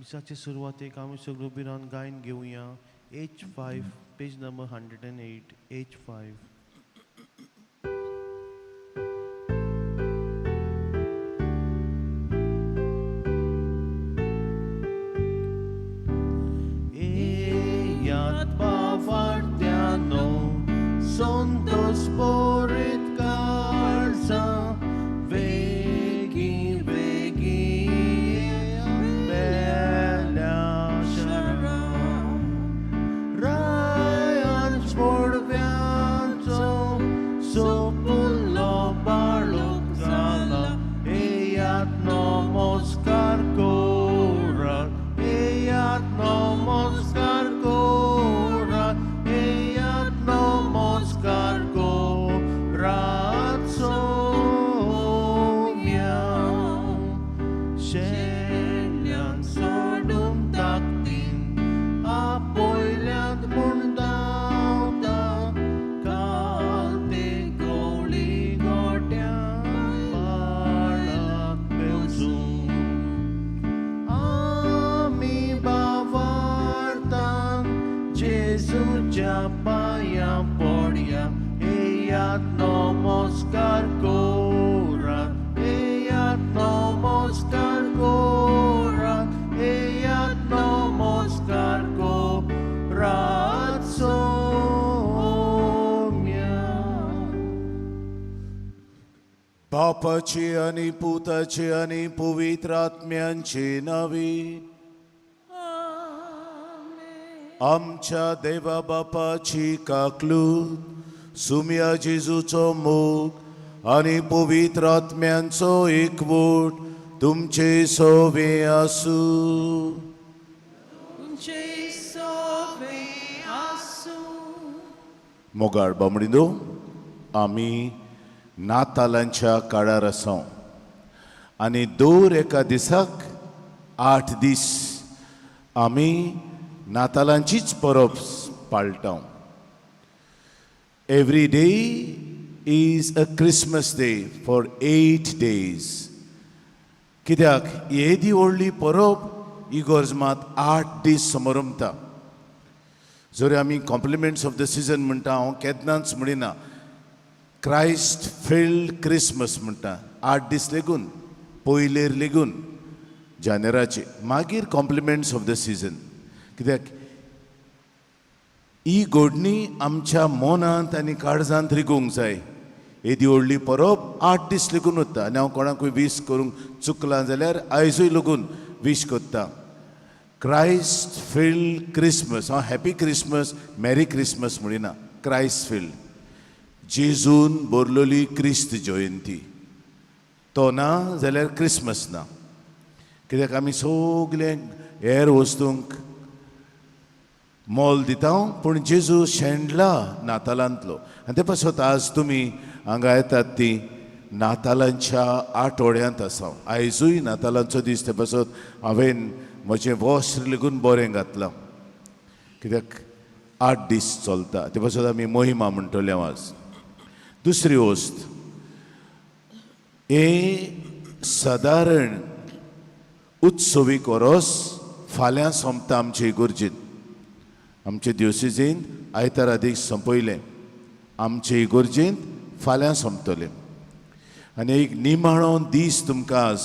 मिसाचे सुरवातेक आमी सगळीं उबी रावन गायन घेवया. H 5, page number 108, H 5. येयात बावार्थ्यानो, संतोष भरीत काळजां, वेगीं वेगीं बेल्या शरण, रायान पोडव्यांचो सोपुल्लो बाळूक जाला. येयात नमस्कार करात, येयात नमस्कार करात, येयात नमस्कार करात सोम्या. शेल्यांक सोडून ताकदीन आपयल्यात म्हूण धांवता, काल ते गवळी गोट्या बाळाक पेवसून. आमी बावार्तान जेजूच्या पांयां पडया. येयात नमस्कार करात, येयात नमस्कार करात, येयात नमस्कार करात सोम्या. बापाची आनी पुताची आनी पवित्र आत्म्यांची नावी. आमच्या देवा बापाची काकलूत, सुम्या जेजूचो मोग आनी पवित्र आत्म्यांचो एकवट तुमचे सोवे आसूं. तुमचे सोवे आसूं. मोगाळ बामणिंदो, आमी नातालांच्या काळार आसा आनी दर एका दिसाक 8 दीस आमी नातालांचीच परब पाळटा. Every day is a Christmas day for 8 days. कित्याक येदी व्हडली परब इगोर्ज मात 8 दीस समरंभता. जरी आमी कॉम्प्लिमेंट्स ऑफ the season म्हणटा, हांव केन्नाच म्हणिना. क्रायस्ट फिल्ड क्रिसमस म्हणटा. 8 दीस लेगून, पयलेर लेगून जानेराचे, मागीर कॉम्प्लिमेंट्स ऑफ the season. कित्याक ही घोडणी आमच्या मनांत आनी काळजांत रिगूंक जाय. येदी व्हडली परब 8 दीस लेगून उरता. आनी हांव कोणाकूय वीश करूंक चुकलां जाल्यार आयजूय लगून वीश करता, क्रायस्ट फिल्ड क्रिसमस. हांव हॅपी क्रिसमस, मॅरी क्रिसमस म्हणिना. क्रायस्ट फिल्ड, जेजून बरलोली क्रिस्त जयंती. तो ना जाल्यार क्रिसमस ना. कित्याक आमी सगळे हेर वस्तूंक मोल दिता, पूण जेजू शेंडला नातालांतलो. आनी ते पासत आज तुमी हांगा येतात ती नातालांच्या आठवड्यांत आसा. आयजूय नातालांचो दीस. ते पासत हांवें म्हजें वस्त्र लेगून बरें घातलां, कित्याक 8 दीस चलता. ते पासत आमी मोहिमा म्हणटले हांव आज. दुसरी वस्त, हें सादारण उत्सवीक वरोस फाल्यां सोंपता आमचे इगोर्जेंत. आमचे दिवसेजींत आयतारा दीस सोंपयलें, आमचे इगोर्जेंत फाल्यां सोंपतलें. आनी एक निमाणो दीस तुमकां आज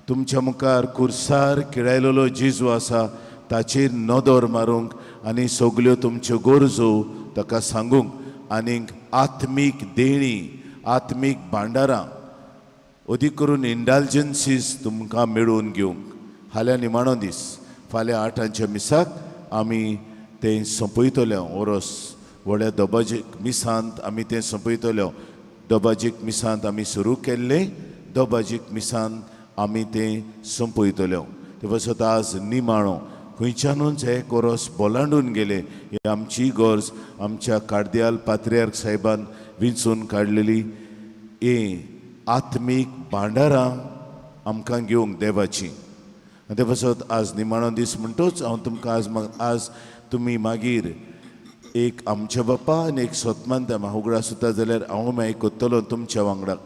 तुमच्या मुखार कुर्सार किळायलेलो जेजू आसा, ताचेर नदर मारूंक आनी सगल्यो तुमच्यो गरजो ताका सांगूंक आनीक आत्मीक देणी, आत्मीक भांडारां, अदीक करून इंडालजन्सीस तुमकां मेळोवन घेवंक फाल्यां निमाणो दीस. फाल्यां 8 मिसाक आमी तें सोंपयतले ओरोस. व्हडल्या दोबाजीक मिसांत आमी तें सोंपयतले. दोबाजीक मिसांत आमी सुरू केल्लें, दोबाजीक मिसांत आमी तें सोंपयतले. ते पासत आज निमाणो खंयच्यानूच हे कोरोस बोलांडून गेले. ही आमची गरज आमच्या कार्दियाल पात्रियार्क साहेबान विंचून काडलेली ही आत्मीक भांडारां आमकां घेवंक देवाची. आनी ते पासत आज निमाणो दीस म्हणटूच हांव तुमकां आज आज तुमी मागीर एक आमच्या बाप्पा आनी एक सोतमानता. म्हाका उगडास सुद्दां जाल्यार हांव मागीर करतलो तुमच्या वांगडाक.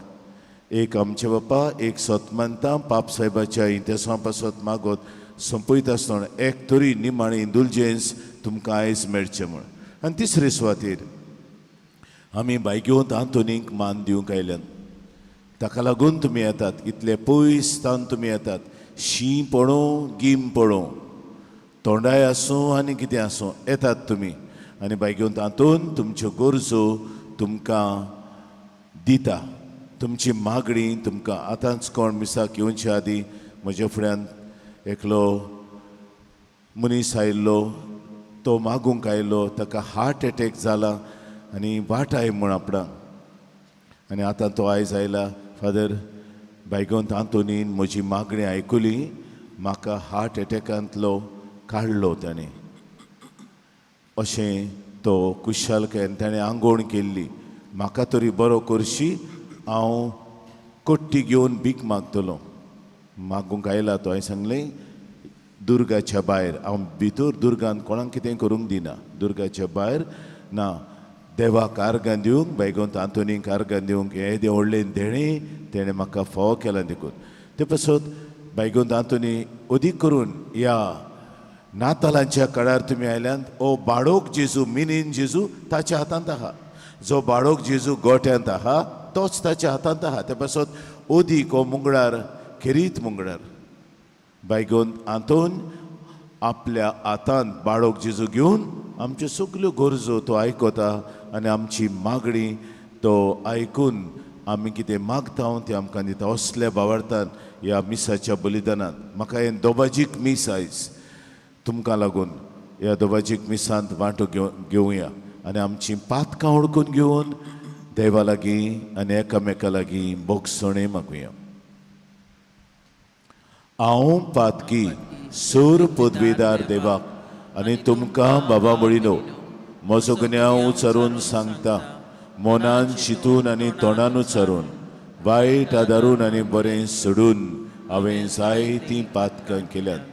एक आमच्या बाप्पा, एक सोतमानता, पाप साहेबाच्या इंतेसांव पासत मागत. सोंपयता आसतना एक तरी निमाणी इंदुलजेंस तुमकां आयज मेळचें म्हूण. आनी तिसरे सुवातेर आमी बायगेवंत आंतोनीक मान दिवंक आयल्यात. ताका लागून तुमी येतात, इतले पयस तावन तुमी येतात. शीं पळोवं गीम पळोवं, तोंडाय आसूं आनी कितें आसूं, येतात तुमी. आनी बायगेवंत आंतोन तुमच्यो गरजो तुमकां दिता, तुमची मागणी तुमकां. आतांच कोण मिसाक येवचे आदीं म्हज्या फुड्यान एकलो मनीस आयिल्लो, तो मागूंक आयलो, ताका हार्ट एटॅक जाला आनी वाटाय म्हूण आपणाक. आनी आतां तो आयज आयला, फादर बायगोंत आंतोनीन म्हजी मागणी आयकुली, म्हाका हार्ट एटॅकांतलो काडलो ताणें, अशें तो खुशालकायेन ताणें आंगवण केल्ली. म्हाका तरी बरो करशी, हांव कोट्टी घेवन भीक मागतलो. मागूंक आयला तो. हांवें सांगलें दुर्गाच्या भायर हांव भितर दुर्गान कोणाक कितें करूंक दिना, दुर्गाच्या भायर ना. देवाक आर्गां दिवंक, बायगोंत आंतोनीक आर्गां दिवंक हें येदें व्हडलें देणें तेणें म्हाका फावो केलां देखून. ते पासत बायगोंत आंतोनी अदीक करून ह्या नातालांच्या काळार तुमी आयल्यात. ओ बाळोक जेजू, मिनीन जेजू ताच्या हातांत आहा. जो बाळोक जेजू गोट्यांत आहा तोच ताच्या हातांत आहा. ते पासत अदीक हो मुंगळार, खेरीत मुंगळार बायगोंत आंतोन आपल्या हातांत बाळोक जेजू घेवन आमच्यो सगल्यो गरजो तो आयकता आनी आमची मागणी तो आयकून आमी कितें मागता तें आमकां दिता. असल्या भावार्थान ह्या मिसाच्या बलिदानांत म्हाका हें दोबाजीक मीस आयज तुमकां लागून ह्या दोबाजीक मिसांत वांटो घेवया आनी आमची पातकां ओळखून घेवन देवा लागीं आनी एकामेका लागीं बोगसणें मागुया. हांव पातकी सूर पदवीदार देवाक आनी तुमकां बाबा म्हणिलो म्हजो गुन्यांव उचारून सांगता, मनान चिंतून आनी तोंडान उचारून, वायट आदारून आनी बरें सोडून हांवें जायतीं पातकां केल्यांत.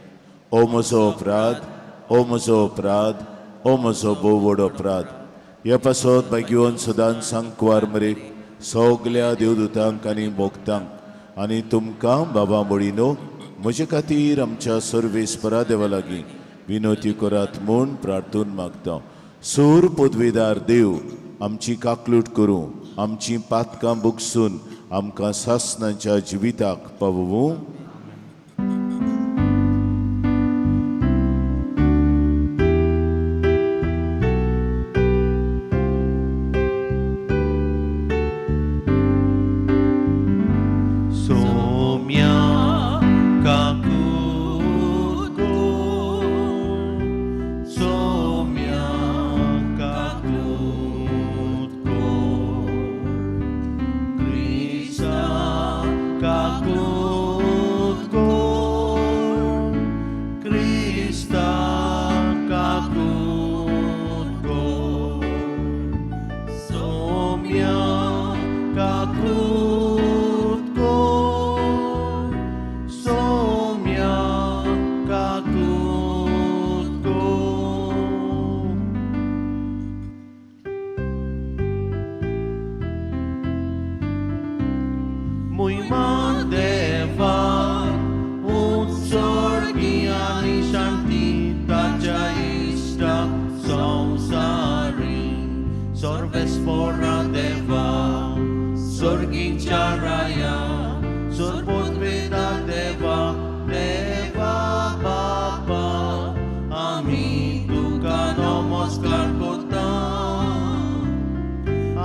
ओ म्हजो अपराध, ओ म्हजो अपराध, ओ म्हजो भोव व्हड अपराध. ह्या पासत भाग्यवन सदांच सांकवार मरे सगल्या देवदूतांक आनी भोक्तांक आनी तुमकां बाबा म्हणिनो म्हजे खातीर आमच्या सर्वेस्परा देवा लागीं विनोती करात म्हूण प्रार्थून मागता. सूर पदवीदार देव आमची काकलूट करूं, आमची पातकां बुगसून आमकां सासणाच्या जिविताक पावोवूं. सोम्या काकूत कोर, सोम्या काकूत कोर, क्रिस्ता काकूत कोर, क्रिस्ता काकूत कोर, सोम्या काकूत कोर, सोम्या काकूत कोर. मुयमान देवा उत्सर्गी आनी शांती ताच्या इश्टा संवसारी सर्वेस्परा देवा स्वर्गीच्या राया सर्वोत्वेदा देवा देवा बापा आमी तुका नमस्कार करता,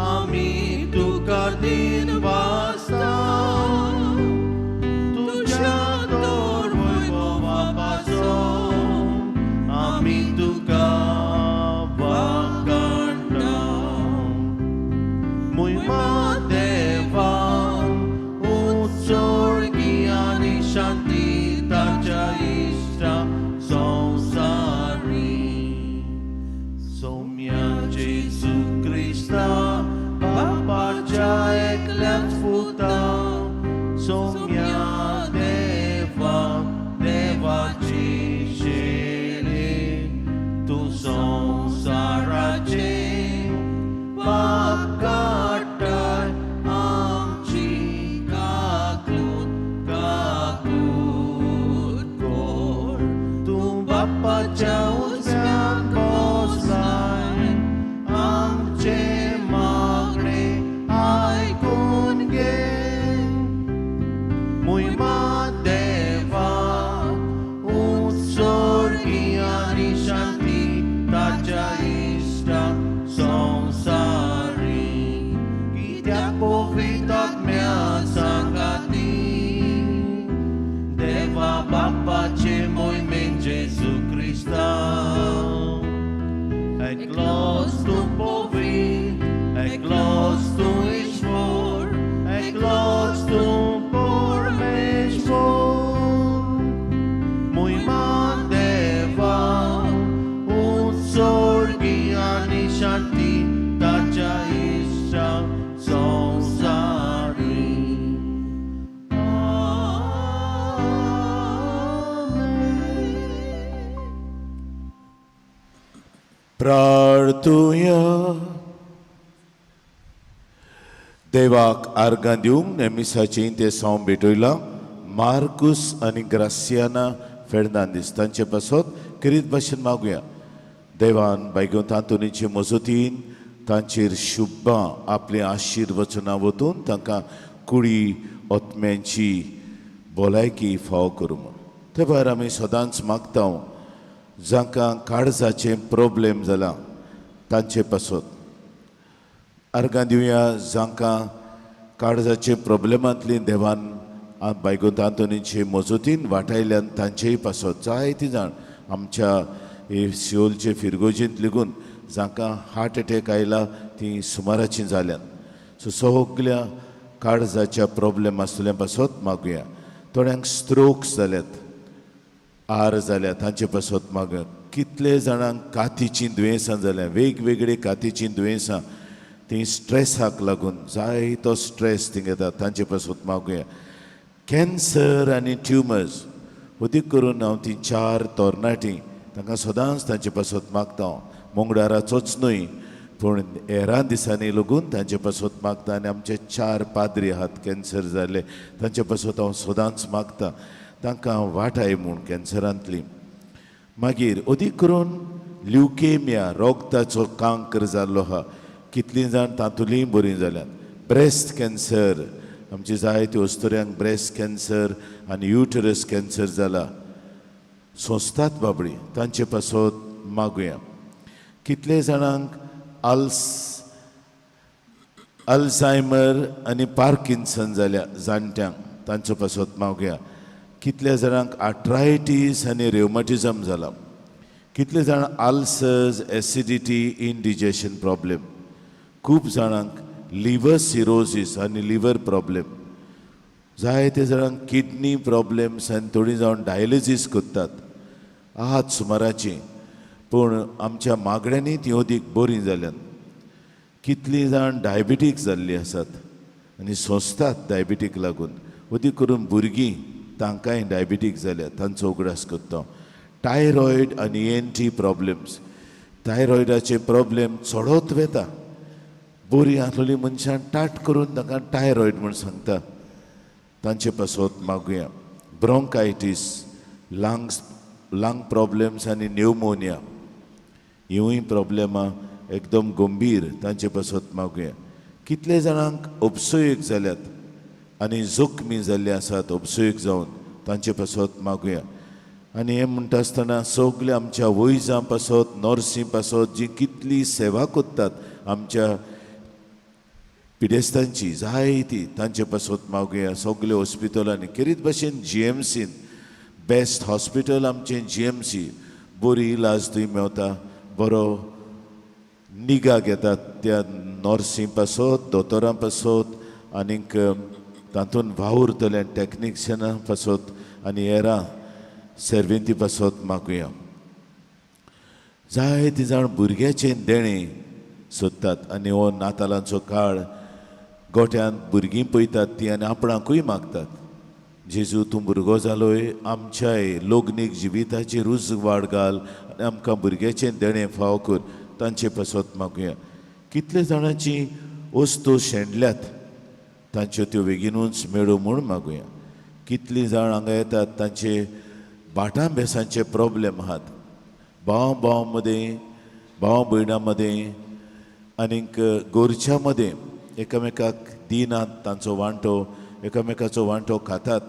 आमी तुका दिन वासता, तुज्या तर वैभवा पासत बापाचे मोहिमेन जेजू क्रिस्ता. एकलोच तूं पवित्र, एकलोच तूं ईश्वर, एकलोच तूं परमेश्वर. मोहिमान देवा, उत्सर्गी आनी शांती ताच्या इश्टा संवसारी. आमेन. प्रार्थुया. देवाक आर्गां दिवंक नेमिसाचें ते सावंत भेटयलां मार्कूस आनी ग्रासियाना फेर्नांदीस तांचे पासत खेरीत भाशेन मागुया. देवान बायगोंत आंतोनीचे मजतीन तांचेर शुभां आपलीं आशिर्वचनां वतून तांकां कुडी ओतम्यांची भलायकी फावो करूं म्हूण. ते भायर आमी सदांच मागता जांकां काळजाचें प्रोब्लेम जाला तांचे पासत आर्गां दिवया. जांकां काळजाचे प्रॉब्लेमांतली देवान बायगोंत आंतोनीचे मजतीन वाटायल्यान तांचेय पासत. जायतीं जाण आमच्या हे सियोलचे फिरगोजेंत लेगून जांकां हार्ट एटॅक आयला तीं सुमाराचीं जाल्यात. सो सगल्या काळजाच्या प्रॉब्लेम आसल्या पासत मागुया. थोड्यांक स्ट्रोक्स जाल्यात, आर जाल्या, तांचे पासत मागुया. कितले जाणांक कातीचीं दुयेंसां जाल्यां, वेगवेगळी कातीचीं दुयेंसां, तीं स्ट्रेसाक लागून, जायतो स्ट्रेस थिंग येता, तांचे पासत मागुया. कॅन्सर आनी ट्युमर्स, अदीक करून हांव तीं चार तरणाटीं तांकां सदांच तांचे पासत मागता हांव. मंगळाराचोच न्हय पूण हेरां दिसांनी लागून तांचे पासत मागता. आनी आमचे चार पाद्री आहात कॅन्सर जाल्ले, तांचे पासत हांव सदांच मागता तांकां वाटाय म्हूण कॅन्सरांतली. मागीर अदीक करून ल्युकेमिया, रोगताचो कांक्र जाल्लो आहा, कितलीं जाण तातूंतलीं बरीं जाल्यात. ब्रेस्ट कॅन्सर, आमचे जायत्यो अस्तुऱ्यांक ब्रेस्ट कॅन्सर आनी युटरस कॅन्सर जाला, सोंसतात बाबडी, तांचे पासत मागुया. कितले जाणांक अल्झायमर आनी पार्किन्सन जाल्या जाणट्यांक, तांचो पासत मागुया. कितल्या जाणांक आर्थरायटीस आनी रेवमॅटिझम जाला. कितले जाण आल्सर्स, एसिडिटी, इनडिजेशन प्रॉब्लेम. खूब जाणांक लिवर सिरोजीस आनी लिवर प्रॉब्लेम. जायते जाणांक किडनी प्रॉब्लेम्स आनी थोडीं जाण डायलिसीस करतात आहात सुमाराची, पूण आमच्या मागण्यांनी ती अदीक बरीं जाल्यात. कितलीं जाण डायबिटीक जाल्लीं आसात आनी सोंसतात डायबिटीक लागून. अदीक करून भुरगीं तांकांय डायबिटीक जाल्या, तांचो उगडास करता. थायरॉयड आनी ईएनटी प्रॉब्लेम्स, थायरॉयडाचे प्रॉब्लेम चडत वेता. बरीं आसलेलीं मनशां टाट करून तांकां थायरॉयड म्हूण सांगता, तांचे पासत मागुया. ब्रोंकायटीस, लंग्स लंग प्रॉब्लेम्स आनी न्युमोनिया, हिवूय प्रॉब्लेमां एकदम गंभीर, तांचे पासत मागुया. कितले जाणांक अपसोयक जाल्यात आनी जखमी जाल्ले आसात अपसोयक जावन, तांचे पासत मागुया. आनी हें म्हणटा आसतना सगळे आमच्या वैजां पासत, नर्सीं पासत, जी कितली सेवा करतात आमच्या पिडेस्तांची जायती, तांचे पासत मागुया. सगळे हॉस्पिटलांनी, खेरीत भाशेन जीएमसीन, बेस्ट हॉस्पिटल आमचें जीएमसी, बरी इलाज थंय मेवता, बरो निगा घेतात त्या नर्सीं पासत, दोतोरां पासत आनीक तातूंत वावुरतल्या टॅक्निशियनां पासत आनी हेरां सर्वेंती पासत मागुया. जायते जाण भुरग्याचें देणें सोदतात आनी हो नातालांचो काळ गोठ्यांत भुरगीं पळयतात ती आनी आपणाकूय मागतात, जेजू तूं भुरगो जालोय, आमच्याय लग्नीक जिविताचेर उजवाड घाल आनी आमकां भुरग्याचें देणें फावो कर, तांचे पासत मागुया. कितले जाणांची वस्तू शेणल्यात, तांच्यो त्यो बेगीनूच मेळूं म्हूण मागुया. कितलीं जाण हांगा येतात, तांचे भाटां बेसांचे प्रॉब्लेम आहात, भाव भाव मदें, भाव भयणां मदें आनीक गोरच्या मदें एकामेकाक दिनात तांचो वांटो, एकामेकाचो वांटो खातात.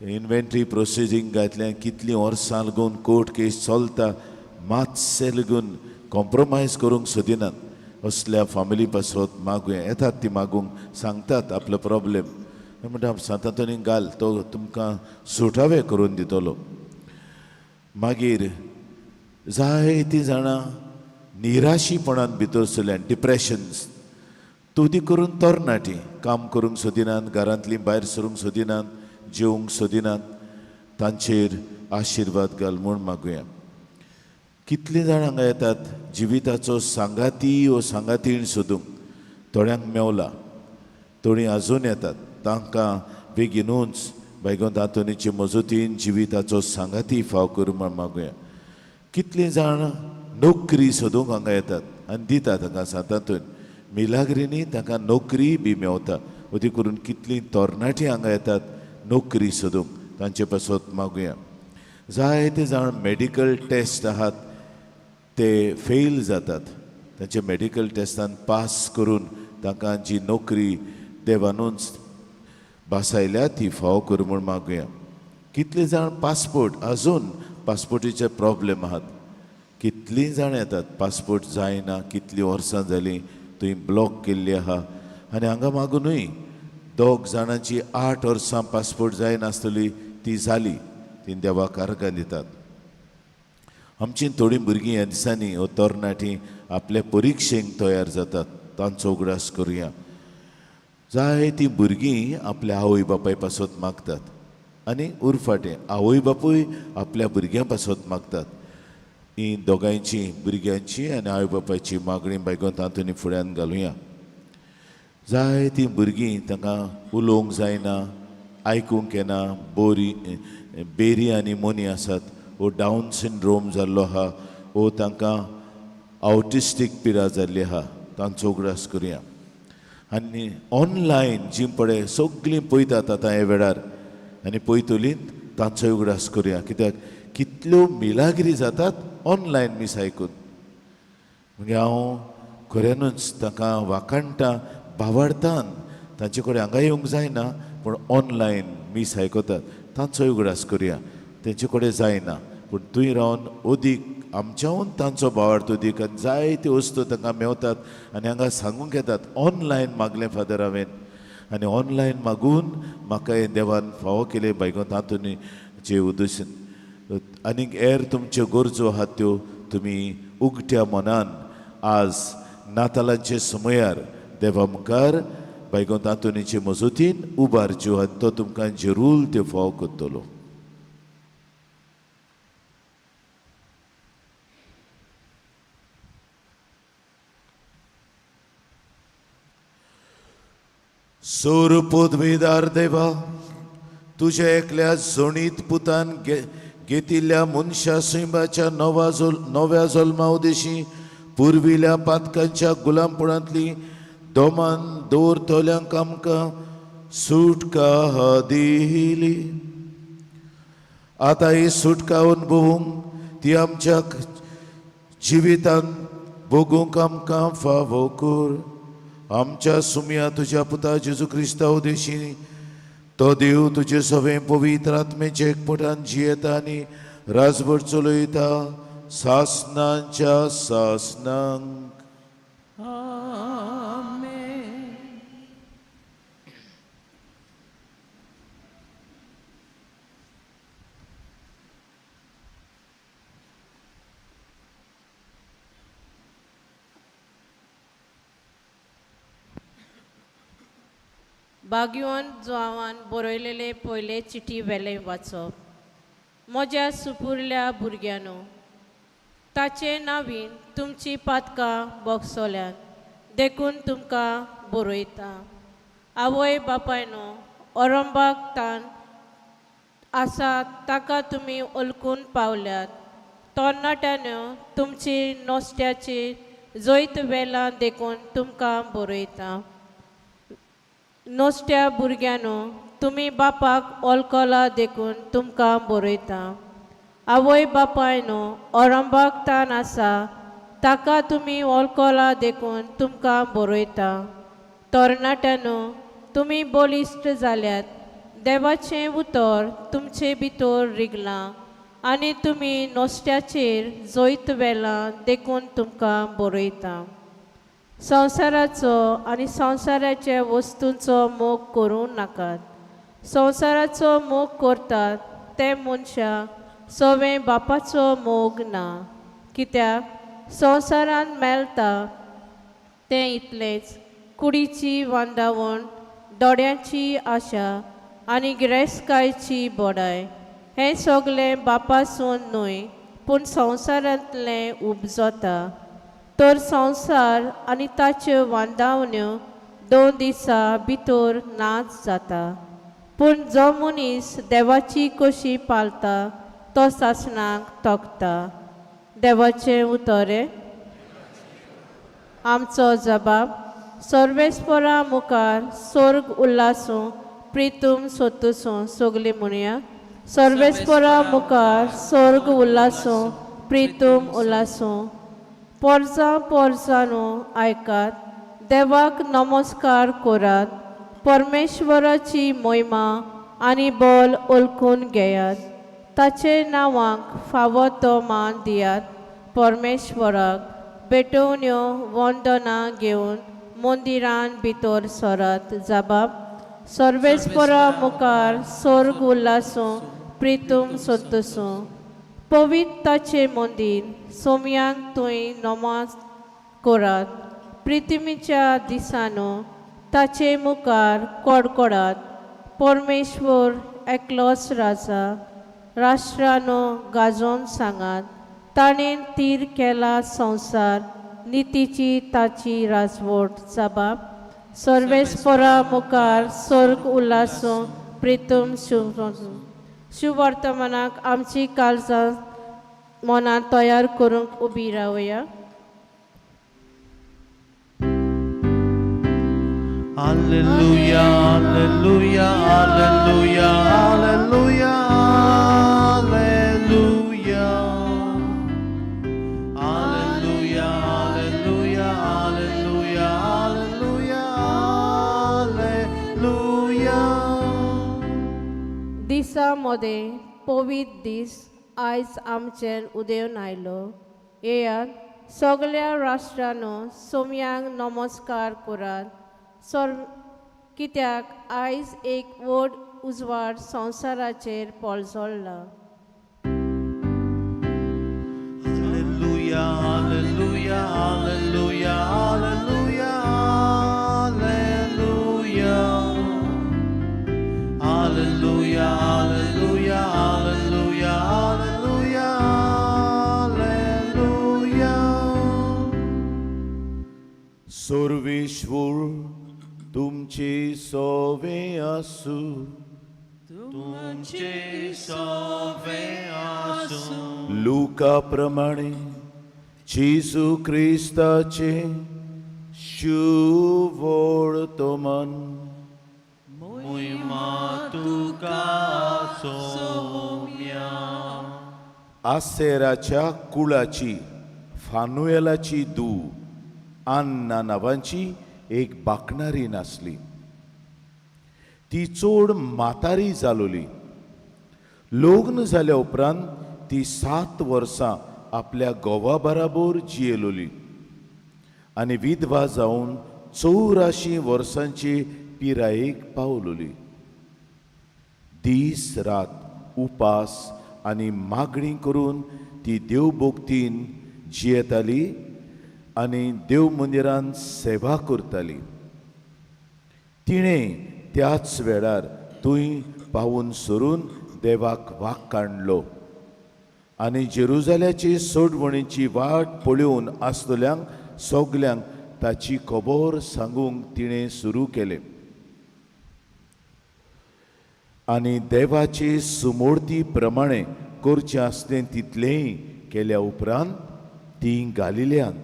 इन्व्हेंटरी प्रोसिजींग घातल्यान कितलीं वर्सां लागून कोर्ट केस चलता, मातशें लागून कॉम्प्रोमायज करूंक सोदिनात. असल्या फामिली पासत मागुया. येतात ती मागूंक, सांगतात आपलो प्रॉब्लेम. म्हणटा सांतांतोनीक घाल, तो तुमकां सुटावे करून दितलो. मागीर जायतीं जाणां निराशीपणान भितर सरल्यान, डिप्रेशन्स, तोदी करून तरणाटीं काम करूंक सोदिनात, घरांतलीं भायर सरूंक सोदिनात, जेवंक सोदिनात, तांचेर आशिर्वाद घाल म्हूण मागुया. कितलीं जाणां हांगा येतात जिविताचो सांगाती वो सांगातीण सोदूंक, थोड्यांक मेवला, थोडीं आजून येतात, तांकां बेगिनूच बायगोंत आंतोनीचे मजतीन जिविताचो सांगाती फाव करूं म्हूण मागुया. कितलीं जाण नोकरी सोदूंक हांगा येतात आनी दितात हांगा सांतांतून मिलाग्रिनी तांकां नोकरी बी मेवता. अदी करून कितलीं तरणाटीं हांगा येतात नोकरी सोदूंक, तांचे पासत मागुया. जायते जाण मेडिकल टेस्ट आहात ते फेल जातात, तांचे मेडिकल टेस्टान पास करून तांकां जी नोकरी देवानूच भासायल्या ती फावो करूं म्हूण मागुया. कितले जाण पासपोर्ट, आजून पासपोर्टीचे प्रॉब्लेम आहात, कितलीं जाणां येतात पासपोर्ट जायना, कितलीं वर्सां जालीं थंय ब्लॉक केल्ली आहा. आनी हांगा मागुनूय दोग जाणांची 8 वर्सां पासपोर्ट जायनासतली ती जाली, ती देवाक अर्गां दितात. आमची थोडीं भुरगीं ह्या दिसांनी हो तरणाटीं आपल्या परिक्षेक तयार जातात, तांचो उगडास करुया. जायतीं भुरगीं आपल्या आवय बापाय पासत मागतात आनी उरफाटें आवय बापूय आपल्या भुरग्यां पासत मागतात. ही दोगांयची भुरग्यांची आनी आवय बापायची मागणी बायगोन तातूंत फुड्यान घालुया. जायतीं भुरगीं तांकां उलोवंक जायना, आयकूंक येना, बोरी बेरी आनी मोनी आसात, वो डावन सिंड्रोम जाल्लो आहा, वो तांकां आवटिस्टीक पिडा जाल्ली आहा, तांचो उगडास करुया. आनी ऑनलायन जी पळय सगळीं पळयतात आतां ह्या वेळार आनी पळयतलीं, तांचो उगडास करुया. कित्याक कितल्यो मिलाग्री जातात ऑनलायन मीस आयकून. म्हणजे हांव खऱ्यानूच तांकां वाखाणटा, भावार्थान तांचे कडेन हांगा येवंक जायना पूण ऑनलायन मीस आयकतात, तांचो उगडास करुया. तेंचे कडेन जायना पूण थंय रावन अदीक आमच्याहून तांचो भावार्थ अदीक आनी जायत्यो वस्तू तांकां मेवतात आनी हांगा सांगूंक येतात ऑनलायन मागलें फादर हांवें आनी ऑनलायन मागून म्हाका हें देवान फावो केलें बायगोन तातूंत उद्देशन. आनीक हेर तुमच्यो गरजो आहात त्यो तुमी उगट्या मनान आज नातालांचे समयार देवा मुखार बायगोन आंतोनीचे मजतीन उबारच्यो आनी तो तुमकां जरूर त्यो फावो करतलो. सोर पदवीदार देवा, तुज्या एकल्या जोणीत पुतान घेतिल्ल्या मनशा सैमाच्या नव्या जल्मा उदेशी पुर्विल्या पातकांच्या गुलामपणांतली दोमान दवरतल्यांक आमकां सुटका दिली. आतां ही सुटका अनुभवूंक ती आमच्या जिवितांत भोगूंक आमकां फावो कर. आमच्या सुमया तुज्या पुता जेजू क्रिस्ता उदेशी तो देव तुजे सवें पवित्र आत्मेचे एकपटान जियेता आनी राजभर चलयता सासनांच्या सासनांक. बागयोन जुआवान बरयलेले पयले चिटी वेले वाचप. म्हज्या सुपुरल्या भुरग्यांनो, ताचे नावीन तुमची पातकां बोगसोल्यात देखून तुमकां बरयता. आवय बापायनो, ओरंबाक तान आसा ताका तुमी ओलकून पावल्यात. तरणाट्यानो, तुमची नोस्त्याची जैत वेलां देखून तुमकां बरयता. नोस्त्या भुरग्यांनो, तुमी बापाक ओलकला देखून तुमकां बरयता. आवय बापायनो, ओरंबाक तान आसा ताका तुमी ओलकला देखून तुमकां बरयता. तरणाट्यानो, तुमी बळिश्ट जाल्यात, देवाचें उतर तुमचे भितर रिगलां आनी तुमी नोस्त्याचेर जैत वेलां देखून तुमकां बरयता. संवसाराचो आनी संवसाराच्या वस्तूंचो मोग करूं नाकात. संवसाराचो मोग करतात ते मनशां सवें बापाचो मोग ना, कित्याक संवसारांत मेळटा तें इतलेंच, कुडीची वांदावण, दोळ्यांची आशा आनी गिरेस्तकायची बडाय. हें सगळें बापासून न्हय पूण संवसारांतलें उपजता. तर संवसार आनी ताच्यो वांदावण्यो 2 दिसां भितर नाच जाता, पूण जो मनीस देवाची कशी पाळता तो सासणाक तोखता. देवाचें उतर. आमचो जबाब सर्वेस्परा मुखार स्वर्ग उल्लासूं प्रितूम सोतूसूं. सगळीं म्हणया, सर्वेस्परा मुखार स्वर्ग उल्लासूं प्रितूम उल्लासूं. पोरजां पोरजांनो आयकात, देवाक नमस्कार करात, परमेश्वराची मोहिमा आनी बल ओळखून घेयात, ताचे नांवाक फावो तो मान दियात. परमेश्वराक भेटवण्यो वंदना घेवन मंदिरान भितर सरात. जबाब सर्वेस्परा मुखार स्वर्ग उल्लासूं प्रितूम सोतूसूं. पवित्र ताचें मंदीर सोम्यांक तुंय नमाज करात. प्रितिमीच्या दिसांनो ताचे मुखार कडकडात. परमेश्वर एकलोच राजा, राष्ट्रानो गाजोवन सांगात, ताणें तीर केला संवसार, नितीची ताची राजवट. जबाब सर्वेस्परा मुखार स्वर्ग उल्लासूं प्रितूम शुवर्तमानाक आमची काळजां मनां तयार करूंक उबी रावया. Alleluia, alleluia, alleluia, alleluia, alleluia. Alleluia, alleluia, alleluia, alleluia, alleluia. दिसा मदें पवित्र दीस आयज आमचेर उदेवन आयलो. येयात सगळ्या राष्ट्रांनो सोम्यांक नमस्कार करात, सर कित्याक आयज एक व्हड उजवाड संवसाराचेर पळजळ्ळा. Alleluia, alleluia, alleluia, alleluia, alleluia. Alleluia, alleluia, alleluia, alleluia, alleluia. Sarveshwar तुमचे सोवे आसूं. तुमचे सोवे आसूं. लुका प्रमाणे जेजू क्रिस्ताचे शुवर्तमान. मोहिमा तुका सोम्या. आसेराच्या कुळाची फानुएलाची धूव आन्ना नांवाची एक बाकणारी नासली. ती चड म्हातारी जालोली. लग्न जाल्या उपरांत ती 7 वर्सां आपल्या घोवा बराबर जियेलोली आनी विधवा जावन 84 वर्सांची पिरायेक पावलोली. दीस रात उपास आनी मागणी करून ती देवभक्तीन जियेताली आनी देव मंदिरान सेवा करताली. तिणें त्याच वेळार थंय पावून सरून देवाक वाक काडलो आनी जेरुजाल्याची सोडवणीची वाट पळोवन आसतल्यांक सगल्यांक ताची खबर सांगूंक तिणें सुरू केलें आनी देवाचे सुमूर्ती प्रमाणे करचें आसलें तितलेंय केल्या उपरांत ती गालिल्यांत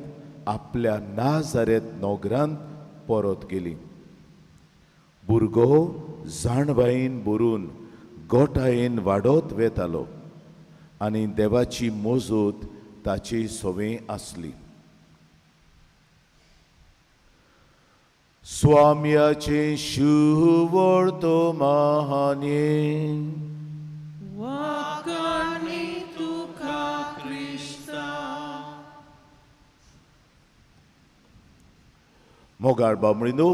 आपल्या नाजारेत नोगरांत परत गेली. भुरगो जाणवायेन भरून गोठायेन वाडत वेतालो आनी देवाची मोजूत ताची सवंय आसली. स्वाम्याचें शुवर्तमाने. वाखाणी तुका क्रिस्ता. मोगाळ बामणिनो,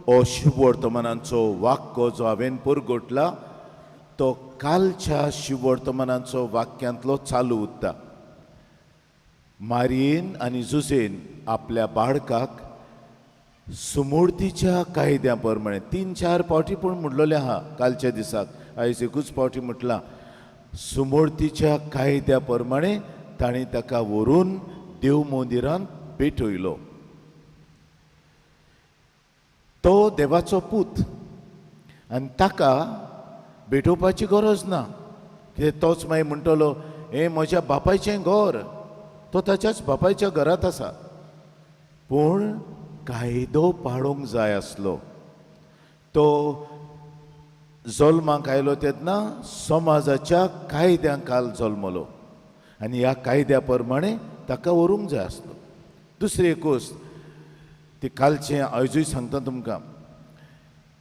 हो शिववर्तमानांचो वाक्य जो हांवें परगटला तो कालच्या शिववर्तमानांचो वाक्यांतलो चालू उरता. मारयेन आनी जुजेन आपल्या बाळकाक सुमूर्तीच्या कायद्या प्रमाणे 3-4 फावटी पूण म्हणलेलें आहा कालच्या दिसाक, आयज एकूच फावटी म्हटलां. सुमूर्तीच्या कायद्या प्रमाणे तांणी ताका व्हरून देव मंदिरांत भेटयलो. तो देवाचो पूत आनी ताका भेटोवपाची गरज ना, कित्याक तोच मागीर म्हणटलो हें म्हज्या बापायचें घर, तो ताच्याच बापायच्या घरांत आसा. पूण कायदो पाळूंक जाय आसलो. तो जल्माक आयलो तेन्ना समाजाच्या कायद्या काल जल्मलो आनी ह्या कायद्या प्रमाणे ताका व्हरूंक जाय आसलो. दुसरी एक गोश्ट ती कालचें आयजूय सांगता तुमकां,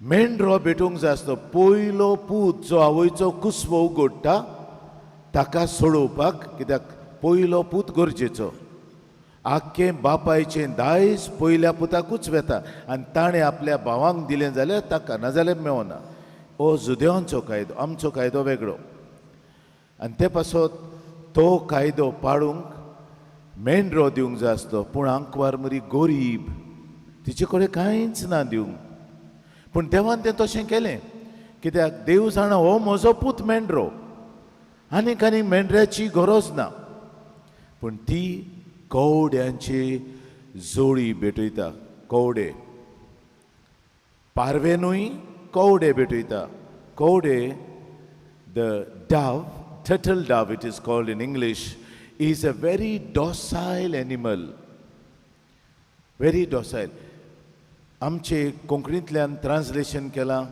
मेंढरो भेटूंक जाय आसलो. पयलो पूत जो आवयचो कुसवो उगडटा ताका सोडोवपाक, कित्याक पयलो पूत गरजेचो. आख्खें बापायचें दायज पयल्या पुताकूच वेता आनी ताणें आपल्या भावांक दिलें जाल्यार ताका, नाजाल्यार मेवना. हो जुदेवांचो कायदो, आमचो कायदो वेगळो. आनी ते पासत तो कायदो पाळूंक मेंढरो दिवंक जाय आसलो. पूण आंकवार मरी गोरीब, तिचे कडेन कांयच ना दिवंक. पूण देवान तें तशें केलें कित्याक देव जाणा हो म्हजो पूत मेंढरो, आनीक आनी मेंढऱ्याची गरज ना. पूण ती कवड्यांची जोडी भेटयता, कवडे पारवे न्हय, कवडे भेटयता. कवडे, the dove, turtle dove it is called in English, is a very docile animal, very docile. आमचे कोंकणींतल्यान ट्रान्सलेशन केलां,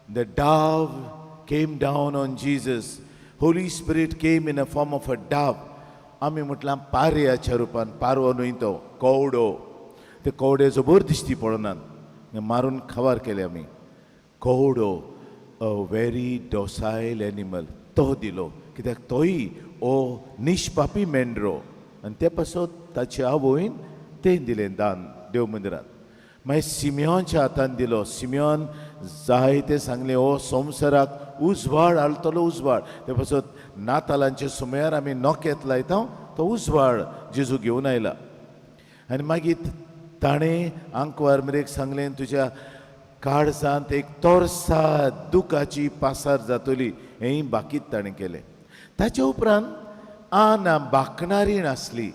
the dove came down on Jesus, Holy Spirit came in a form of a dove. आमी म्हटलां पारयाच्या रुपान, पारवो न्हय तो, कवडो. ते कवडे जबर दिश्टी पडनात, मारून खवार केले आमी. कवडो, अ व्हेरी डोसायल एनिमल, तो दिलो कित्याक तोय ओ निष्पापी मेंढरो. आनी ते पासत ताचे आवयन तें दिलें दान देव मंदिरांत. मागीर सिमियोनच्या हातान दिलो. सिमियोन जायते सांगलें हो संवसाराक उजवाड हाडटलो, उजवाड. ते पासत नातालांच्या सुमयार आमी नोकेत लायता तो उजवाड जेजू घेवन आयला. आनी मागीर ताणें आंकवार मरेक सांगलें तुज्या काळजांत एक तोरसा दुखाची पासार जातली, हेंय बाकीत ताणें केलें. ताचे उपरांत आना बाकणारीण आसली,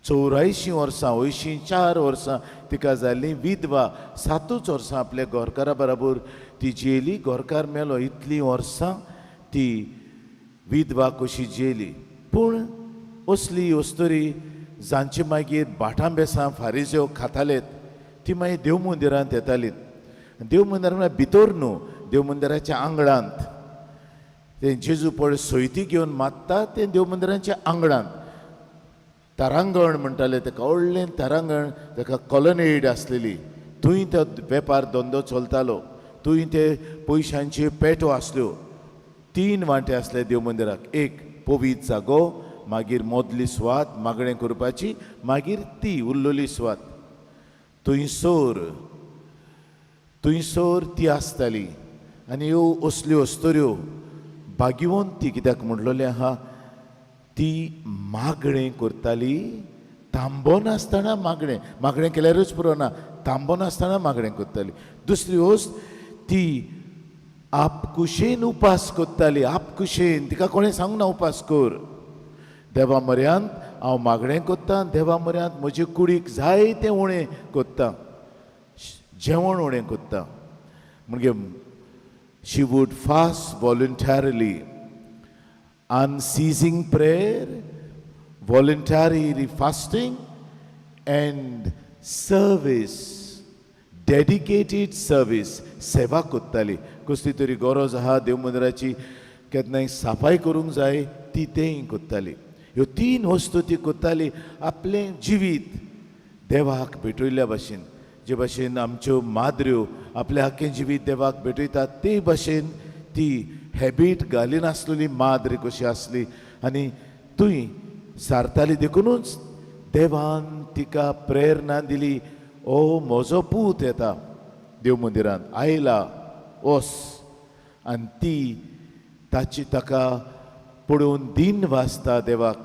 84 वर्सां, 84 वर्सां तिका जाल्ली, विधवा, 7 वर्सां आपल्या घरकारा बराबर ती जेली. घरकार मेलो, इतलीं वर्सां ती विधवा कशी जेली. पूण असली अस्तुरी जांचे मागीर भाटां बेसां फारिज्यो खातालेत ती मागीर देव मंदिरांत येताली. देव मंदिरां म्हळ्यार भितर न्हू, देव मंदिराच्या आंगणांत ते जेजू पळय सोयती घेवन मागता तें देव मंदिराच्या आंगणांत. तारांगण म्हणटाले ताका, व्हडलें तारांगण, ताका कॉलनेड आसलेली. थंय तो वेपार धंदो चलतालो, थंय ते पयशांच्यो पेटो आसल्यो. 3 वांटे आसले देव मंदिराक, एक पवीत जागो, मागीर मदली सुवात मागणें करपाची, मागीर ती उरलेली सुवात. थंयसर थंयसर ती आसताली. आनी ह्यो असल्यो अस्तुऱ्यो भाग्यवंत ती, कित्याक म्हणलेलें आहा ती मागणें करताली थांबो नासतना. मागणें मागणें केल्यारूच पुरो ना, थांबो नासतना मागणें करताली. दुसरी वस्त ती आपकुशेन उपास करताली, आपकुशेन, तिका कोणें सांगूंक ना उपास कर. देवा म्हऱ्यांत हांव मागणें करतां, देवा म्हऱ्यांत म्हजे कुडीक जाय तें उणें करता, जेवण उणें करता. म्हणजे she would fast voluntarily, unceasing prayer, voluntary fasting and service, dedicated service, सेवा करताली. कसली तरी गरज आहा देव मंदिराची, केन्नाय साफाय करूंक जाय, ती तेंय करताली. ह्यो 3 वस्तू ती करताली आपलें जिवीत देवाक भेटयल्ल्या भाशेन. जे भाशेन आमच्यो माद्र्यो आपलें आख्खें जिवीत देवाक भेटयतात ते भाशेन ती हॅबीट घालिनासलेली माद्री कशी आसली आनी थंय सारताली. देखुनूच देवान तिका प्रेरणा दिली, ओ म्हजो पूत येता, देव मंदिरांत आयला वस आनी ती ताची ताका पळोवन दीन वाचता देवाक